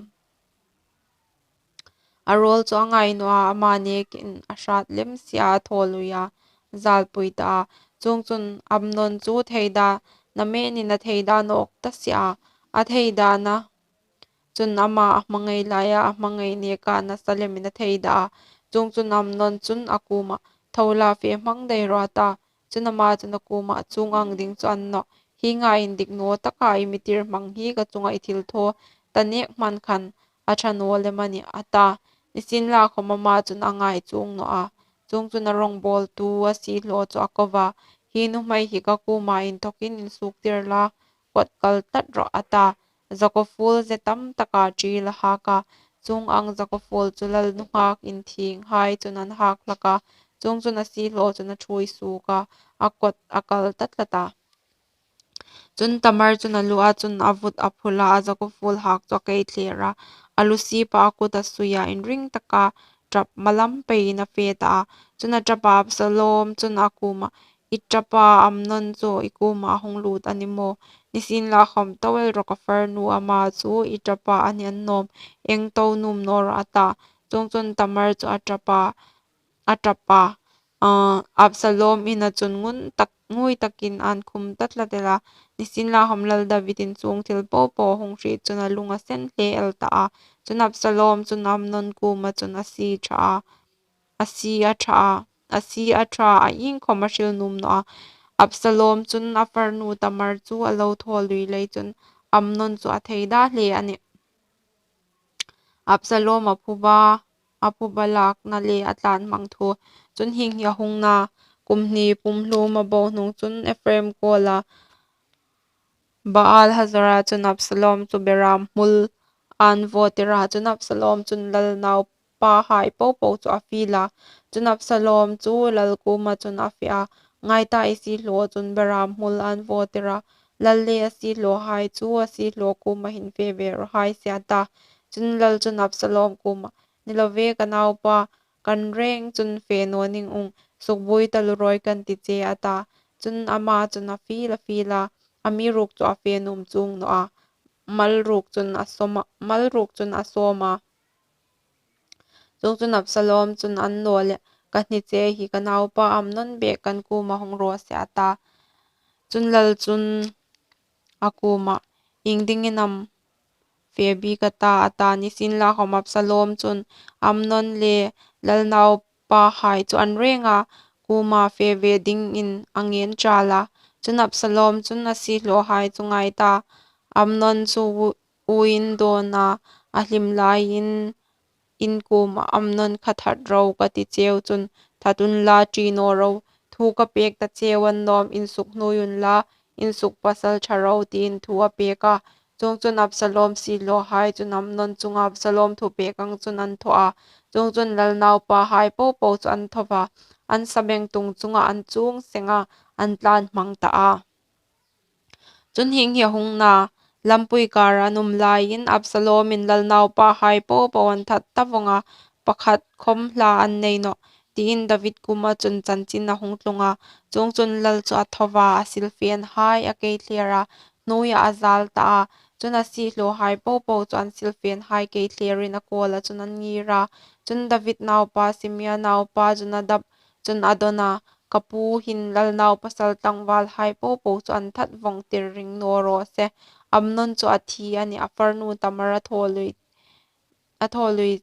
a rawl chu a ngai naw a, ama nekin a hrat lem si a, a thaw lui a, zalpui ta a. Chuongchun Amnon chu theida, na menin a theida nawk ta si a, a theidana chun ama a hmangai laia a hmangai neka nasa lemin a theida a. Chuongchun Amnon chun a kuomah, Tho la, fe hmang dai rawh, a ta. Chun ama chun a kuomah, Chuong ang ding chu a ni nawh. Hienga indik naw taka i mi tir hmang hi ka chunga i thil thaw ta nek hman khan a ṭha naw lem a nih, a ta. Nisienlakhawm ama chun a ngai chuong naw a. Chuongchun a rawngbawltu a siehlaw chu a ko va, Hi nuhmei hi ka kuoma inthawkin insuok tir la, kawt kal tlat rawh, a ta. Zakuo fuol ze tam taka ṭil a hak a. Chuong ang zakuo fuol chu lal nunghak inthieng hai chun an hak hlak a. Chuongchun a siehlaw chun a ṭhuoi suok a, a kawt a kal ta tlat a. Chun Tamar chun a lu a chun a vut a phul a, a zakuo fuol hak chu a kei thler a, a lu sip a, a kut a sui a, inring taka ṭap malam peiin a fe ta a. Chun a ṭapa Absalom chun a kuomah, I ṭapa Amnon chu i kuoma a hung lut a ni maw? Nisienlakhawm tho el rawh, ka farnu ama chu i ṭapa a ni annawm, eng tho nuom naw rawh, a ta. Chuongchun Tamar chu a ṭapa, a ṭapa a, Absalom ina chun ngun tak, ngui takin an khum ta tlat el a. Nisienlakhawm, lal Davidin chuong thil po po hung hriet chun a lung a sen hle el ta a. Chun Absalom chun Amnon kuoma chun a sie ṭha a, a sie a ṭha a, a sie a ṭha a, iengkhawm a hril nuom naw a. Absalom chun a farnu Tamar chu a lo thaw lui lei chun Amnon chu a thei da hle a nih. Absalom a phuba, a phuba lakna le a tlan hmang thu. Chun hieng hi a hung na, kum hni pumhlum a bo hnung chun Ephraim kuoma Baal Hazor-a chun Absalom chu beram hmul an vaw tir a. Chun Absalom chun lal naupa hai po po chu a fiel a. Chun Absalom chu lal kuoma chun a fe a, "Ngai ta, i siehlaw chun beram hmul an vaw tir a. Lal le a siehlawhai chu a siehlaw kuoma hin fe ve raw hai se," a ta. Chun lal chun Absalom kuoma, "Ni lo ve, ka naupa, kan reng chun fe naw ning ung, sukbuoi taluo rawi kan ti che," a ta. Chun ama chun a fiel a fiel a, amiruokchu a fe nuom chuong naw a, mal ruok chun a sawm a, mal ruok chun a sawm a. Chuongchun Absalom chun, "Annawleh, ka hni che hi, ka naupa Amnon bek kan kuoma hung raw se," a ta. Chun lal chun a kuoma, "Iengdingin am fe bik a ta?" a ta. Nisienlakhawm Absalom chun Amnon le lal naupa hai chu an renga kuoma fe ve dingin a ngen ṭal a. Chun Absalom chun a siehlaw hai chu, "Ngai ta, Amnon chu u-, uoin dawna a hlim laiin in kuoma Amnon kha that ro ka ti cheu chun, that unla, ṭi naw ro. Thu ka pek ta cheu annawm, insuk hnuoi unla, insuk pasalṭha ro," tiin thu a pek a. Chuongchun Absalom siehlaw hai chun Amnon chunga Absalom thupek ang chun an thaw a. Chuongchun lal naupa hai po po chu an tho a, an sabengtung chunga an chuong seng a, an tlan hmang ta a. Chun hieng hi a hung na, lampui kara an um laiin Absalomin lal naupa hai po po an that ta vawng a, pakhat khawm hla an nei nawh, tiin David kuoma chun chanchin a hung tlung a. Chuongchun lal chu a tho a, a silfen hai a kei thler a, hnuoia a zal ta a. Chun a siehlaw hai po po chu an silfen hai kei thlerin a kuoma chun an ngir a. Chun David naupa Simea naupa Jonadab chun a dawn a, "Ka pu hin lal nau pasal tlangval hai po po chu an that vawng tir ring naw raw se. Amnon chu a thi a nih, a farnu Tamar a thaw lui, a thaw lui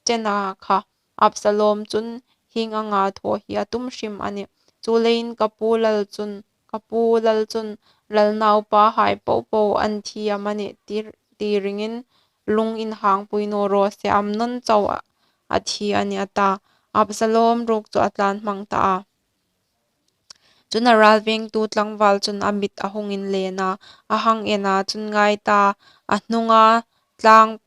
chena kha Absalom chun hieng anga thaw hi a tum hrim a nih. Chuleiin ka pu lal chun, ka pu lal chun lal naupa hai po po an thi amanih ti, ti ringin lung inhangpui naw raw se, Amnon chau a, a thi a nih," a ta. Absalom ruok chu a tlan hmang ta a. Chun a ralvengtu tlangval chun a mit a hung inlen a, a hang en a, chun ngai ta, a hnunga tlang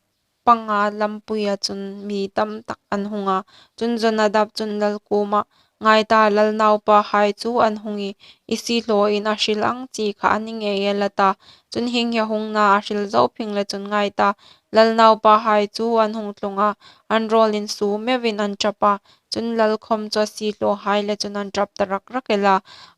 panga lampuia chun mi tam tak an hung a. Chun Jonadab chun lal kuoma, "Ngai ta, lal naupa hai chu an hung i, i siehlawin a hril ang chi kha a ni ngei el," a ta. Chun hieng hi a hung na, a hril zo phing le chun ngai ta, lal naupa hai chu an hung tlung a, an rawlin suo meuin an ṭap a. Chun lal khawm chu a siehlaw hai le chun an ṭap ta rak rak el a.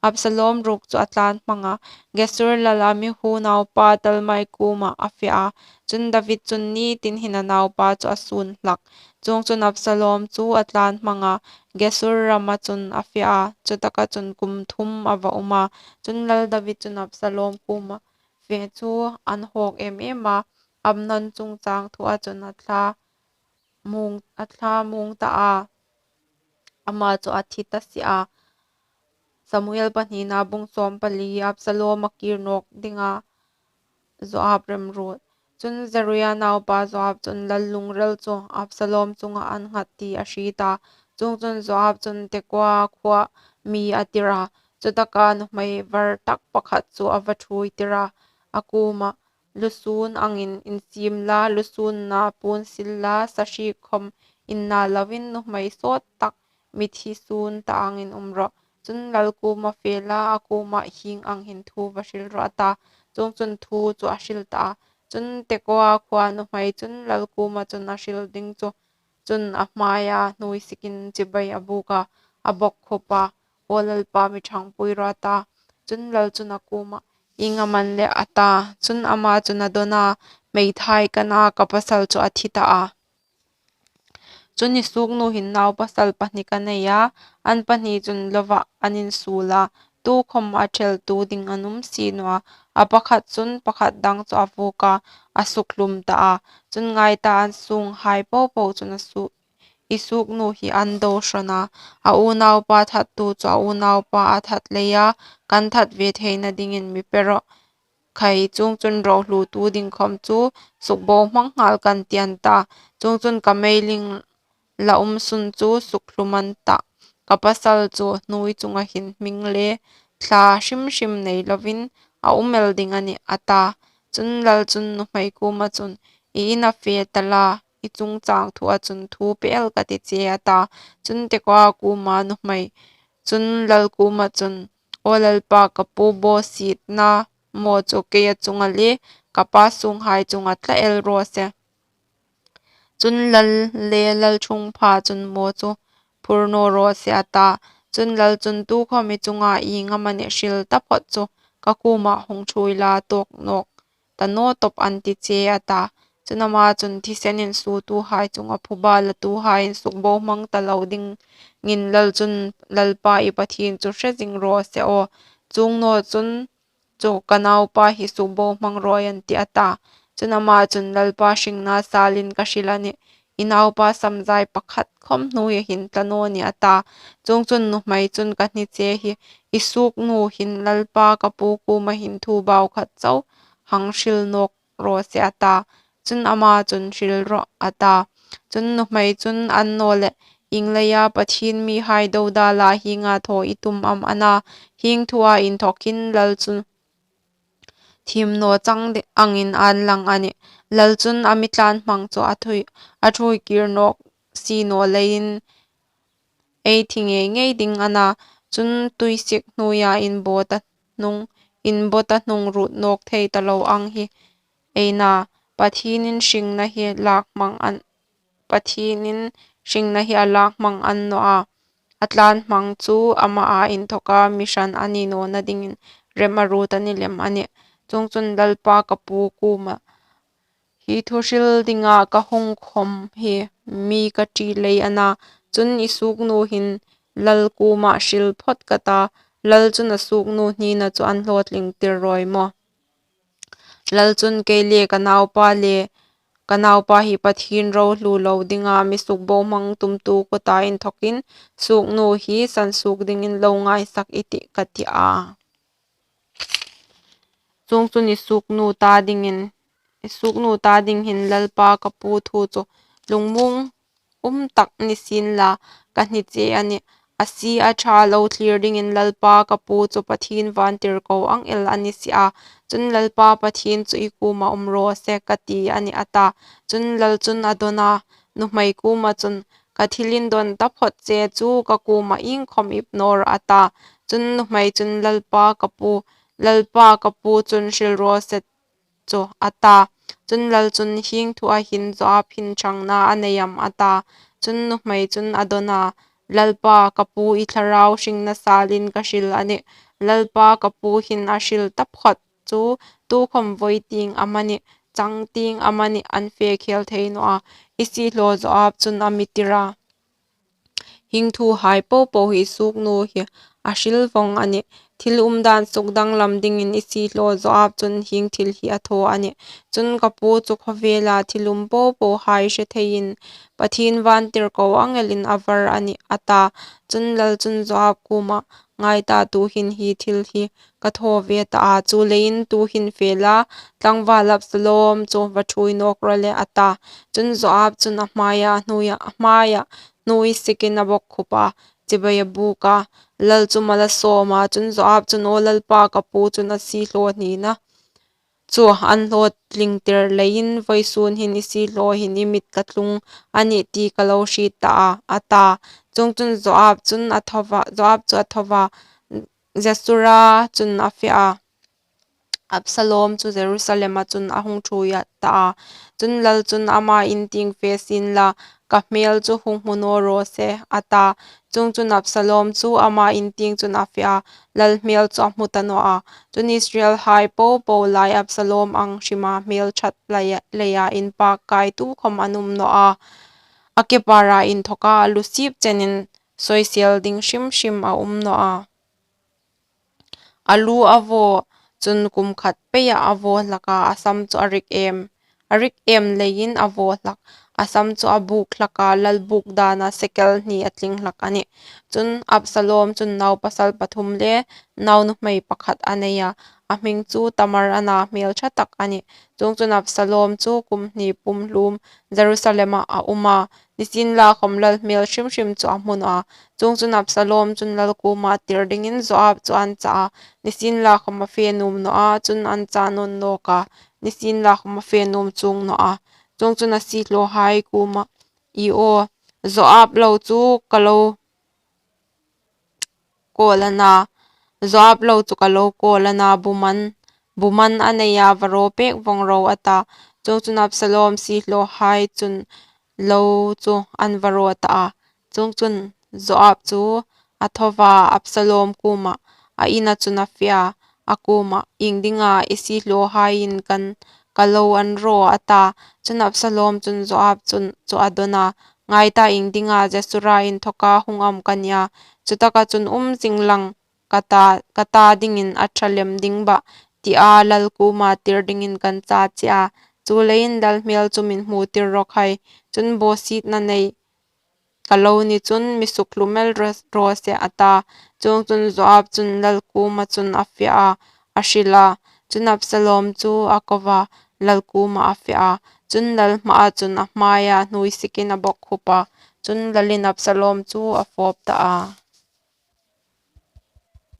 Absalom ruok chu a tlan hmang a, Gesur lal Amihu naupa Talmai kuoma a fe a. Chun David chun ni tin hin a naupa chu a sun hlak. Chuongchun Absalom chu a tlan hmang a, Gesur rama chun a fe a, chutaka chun kum thum a va um a. Chun lal David chun Absalom kuoma fe chu an hawk em em a, Amnon chungchang thua chun a thla muong, a thla muong ta a, ama chu a thi ta si a. Samuel pahnina bung sawm pali. Absalom a kir nawk dinga Joab remruot. Chun Zeruia naupa Joab chun lal lungril chu Absalom chunga an nghat ti a hriet a. Chuongchun Joab chun Tekoa khua mi a tir a, chutaka nuhmei var tak pakhat chu a va ṭhuoi tir a, a kuoma, "Lusûn angin insiem la, lusûnna puon sil la, sahriek khawm inna loin nuhmei sawt tak, mithi sûn ta angin um rawh. Chun lal kuoma fe la, a kuoma hieng ang hin thu va hril rawh," a ta. Chuongchun thu chu a hril ta a. Chun Tekoa khua nuhmei chun lal kuoma chun a hril ding chu chun a hmaia hnuoi sikin chibai a buk a, a bawkkhup a, "Aw lalpa, mi ṭhangpui rawh," a ta. Chun lal chun a kuoma, "Ieng am a ni le?" a ta. Chun ama chun a dawn a, "Meithai ka na, ka pasal chu a thi ta a." Chun, i suoknu hin naupasal pahni ka nei a, an pahni chun lovah an insuol a, tukhawm a ṭheltu ding an um si naw a, a pakhat chun pakhat dang chu a vuok a, a sukhlum ta a. Chun, ngai ta, an sunghai po po chun a suok, i suoknu hi an do hrawn a. A unaupa thattu chu a unaupa a that leia, kan that ve theina dingin mi pe rawh khai, chuongchun ro hlutu ding khawm chu sukbohmang nghal kan tih, an ta. Chuongchun, ka meiling la um sun chu sukhlum an tah, ka pasal chu hnuoi chunga hin hming le thla hrim hrim nei lovin a um el ding a nih, a ta. Chun, lal chun nuhmei kuoma chun, i in a fe ta la, i chungchang thua chun thu pe el ka ti che, a ta. Chun, Tekoa kuoma nuhmei chun lal kuoma chun, aw lalpa, ka pu bawsietna maw chu keia chunga le ka pa sunghai chunga tla el raw se. Chun, lal le lal ṭhungpha chun maw chu phur naw raw se, a ta. Chun, lal chun, tukhawm i chunga ieng am a nih hril taphawt chu ka kuoma hung ṭhuoi la, tuok nawk ta naw tawp, an ti che, a ta. Chun, ama chun, thisen insuotuhai chunga phuba latuhai insukbohmang ta lo dingin lal chun, lalpa i Pathien chu hre zing raw se aw, chuong naw chun chu ka naupa hi sukbohmang rawi an tih, a ta. Chun, ama chun, lalpa hringna salin ka hril a nih, i naupa samzai pakhat khawm hnuoia hin tla naw nih, a ta. Chuongchun, nuhmei chun, ka hni che hi, i suoknu hin lalpa ka pu kuoma hin thu bau khat chau hang hril nawk raw se, a ta. Chun, ama chun, hril rawh, a ta. Chun, nuhmei chun, an naw leh, ieng leia Pathien mihai dodala hienga thaw i tum am a na? Hieng thua inthawkin lal chun thiem naw chang de-, angin an lang a nih. Lal chun a mi tlan hmang chu a thui, a ṭhuoi kir nawk si naw leiin ei thi ngei ngei ding a na. Chun, tuisik hnuoia inbawta hnung, inbawta hnung ruot nawk thei ta lo ang hi ei na, Pathienin hringna hi lak hmang an, Pathienin hringna hi a lak hmang an naw a, a tlan hmang chu ama a inthawka mi hran a ni nawna dingin rem a ruot a ni lem a nih. Chuongchun, lalpa ka pu kuoma hi thu hril dinga ka hung khawm hi mi ka ṭi lei a na. Chun, i suoknu hin lal kuoma hril phawt ka ta, lal chun a suoknu hnina chu an hlawtlingtir rawi maw? Lal chun, kei le ka naupa le ka naupa hi Pathien ro hluo lo dinga mi sukbohmang tumtu kuta inthawkin suoknu hi sansuok dingin lo ngaisak i tih, ka ti a. Chuongchun, i suoknu ta dingin, i suoknu ta ding hin lalpa ka pu thu chu lungmuong um tak ni sien la, ka hni che a nih. A si a ṭha lo thlir dingin lalpa ka pu chu Pathien vantirko ang el a ni si a. Chun, lalpa Pathien chu i kuoma um raw se, ka ti a nih, a ta. Chun, lal chun a dawn a, nuhmei kuoma chun, ka thil indawn taphawt che chu ka kuoma iengkhawm ip naw rawh, a ta. Chun, nuhmei chun, lalpa ka pu, lalpa ka pu chun hril raw se chu, a ta. Chun, lal chun, hieng thua hin Joab hin ṭhangna a nei am, a ta. Chun, nuhmei chun a dawn a, lalpa ka pu, i thlarau hringna salin ka hril a nih. Lalpa ka pu hin a hril taphawt chu tukhawm voi tieng amanih, chang tieng amanih an fe khel thei naw a, i siehlaw Joab chun a mi tir a. Hieng thuhai po po hi i suoknu hi a hril vong a nih. Thil umdan sukdanglam dingin i siehlaw Joab chun hieng thil hi a thaw a nih. Chun, ka pu chu khawvela thil um po pohai hre theiin Pathien vantirko ang elin a var a nih, a ta. Chun, lal chun Joab kuoma, ngai ta, tuhin hi thil hi ka thaw ve ta a, chuleiin tuhin fe la, tlangval Absalom chu va ṭhuoi nawk rawh le, a ta. Chun, Joab chun a hmaia hnuoia, a hmaia hnuoi sikin a bawkkhup a, chibai a buk a. Lal chu mal a sawm a. Chun, Joab chun, aw lalpa ka pu chun a siehlaw hnina chu an hlawtlingtir leiin vawisun hin i siehlaw hin i mit ka tlung a nih ti ka lo hriet ta a, a ta. Chuongchun, Joab chun a tho va, Joab chu a tho va, Jesura chun a fe a, Absalom chu Jerusalema chun a hung ṭhuoi ta a. Chun, lal chun, ama in tieng fe sien la, ka hmel chu hung hmu naw raw se, a ta. Chuongchun, Absalom chu ama in tieng chun a fe a, lal hmel chu a hmu ta naw a. Chun, Israelhai po po lai Absalom ang hrima hmel ṭhat leia, leia inpak kai tukhawm an um naw a. a kepara inthawka a lu sip chenin soisel ding hrim hrim a um naw a. A lu a vaw chun kum khat peia a vaw hlak a, a sam chu a rik em, a rik em leiin a vaw hlak, a sam chu a buk hlak a, lal buk dana sekel hni a tling hlak a nih. Chun Absalom chun naupasal pathum le naunuhmei pakhat a nei a, a hming chu Tamar a na, hmel ṭha tak a nih. Chuongchun Absalom chu kum hni pumhlum Jerusalema a um a, nisienlakhawm lal hmel hrim hrim chu a hmu naw a. Chuongchun Absalom chun lal kuoma tir dingin Joab chu an cha a, nisienlakhawm a fe nuom naw a, chun an cha nawn nawk a, nisienlakhawm a fe nuom chuong naw a. Chuongchun a siehlawhai kuoma, "I aw, Joab lo chu ka lo kawl a na, Joab lo chu ka lo kawl a na, bu man, bu man a nei a, varo pek vong ro," a ta. Chuongchun Absalom siehlawhai chun lo chu an varo ta a. Chuongchun Joab chu a tho a, Absalom kuoma a ina chun a fe a, a kuoma, "Iengdinga i siehlawhaiin kan, ka lo an ro?" a ta. Chun Absalom chun Joab chun chu a dawn a, "Ngai ta, iengdinga Jesura inthawka hung am ka nia? Chutaka chun um zing lang ka ta, ka ta dingin a ṭha lem ding bah," tia lal kuoma tir dingin kan cha che a. Chuleiin lal hmel chu min hmu tir rawk hai. Chun bawsietna nei ka lo ni chun mi sukhlum el raw, raw se, a ta. Chuongchun Joab chun lal kuoma chun a fe a, a hril a. Chun Absalom chu a ko a, lal kuoma a fe a. Chun lal hmaa chun a hmaia hnuoi sikin a bawkkhup a. Chun lalin Absalom chu a fawp ta a.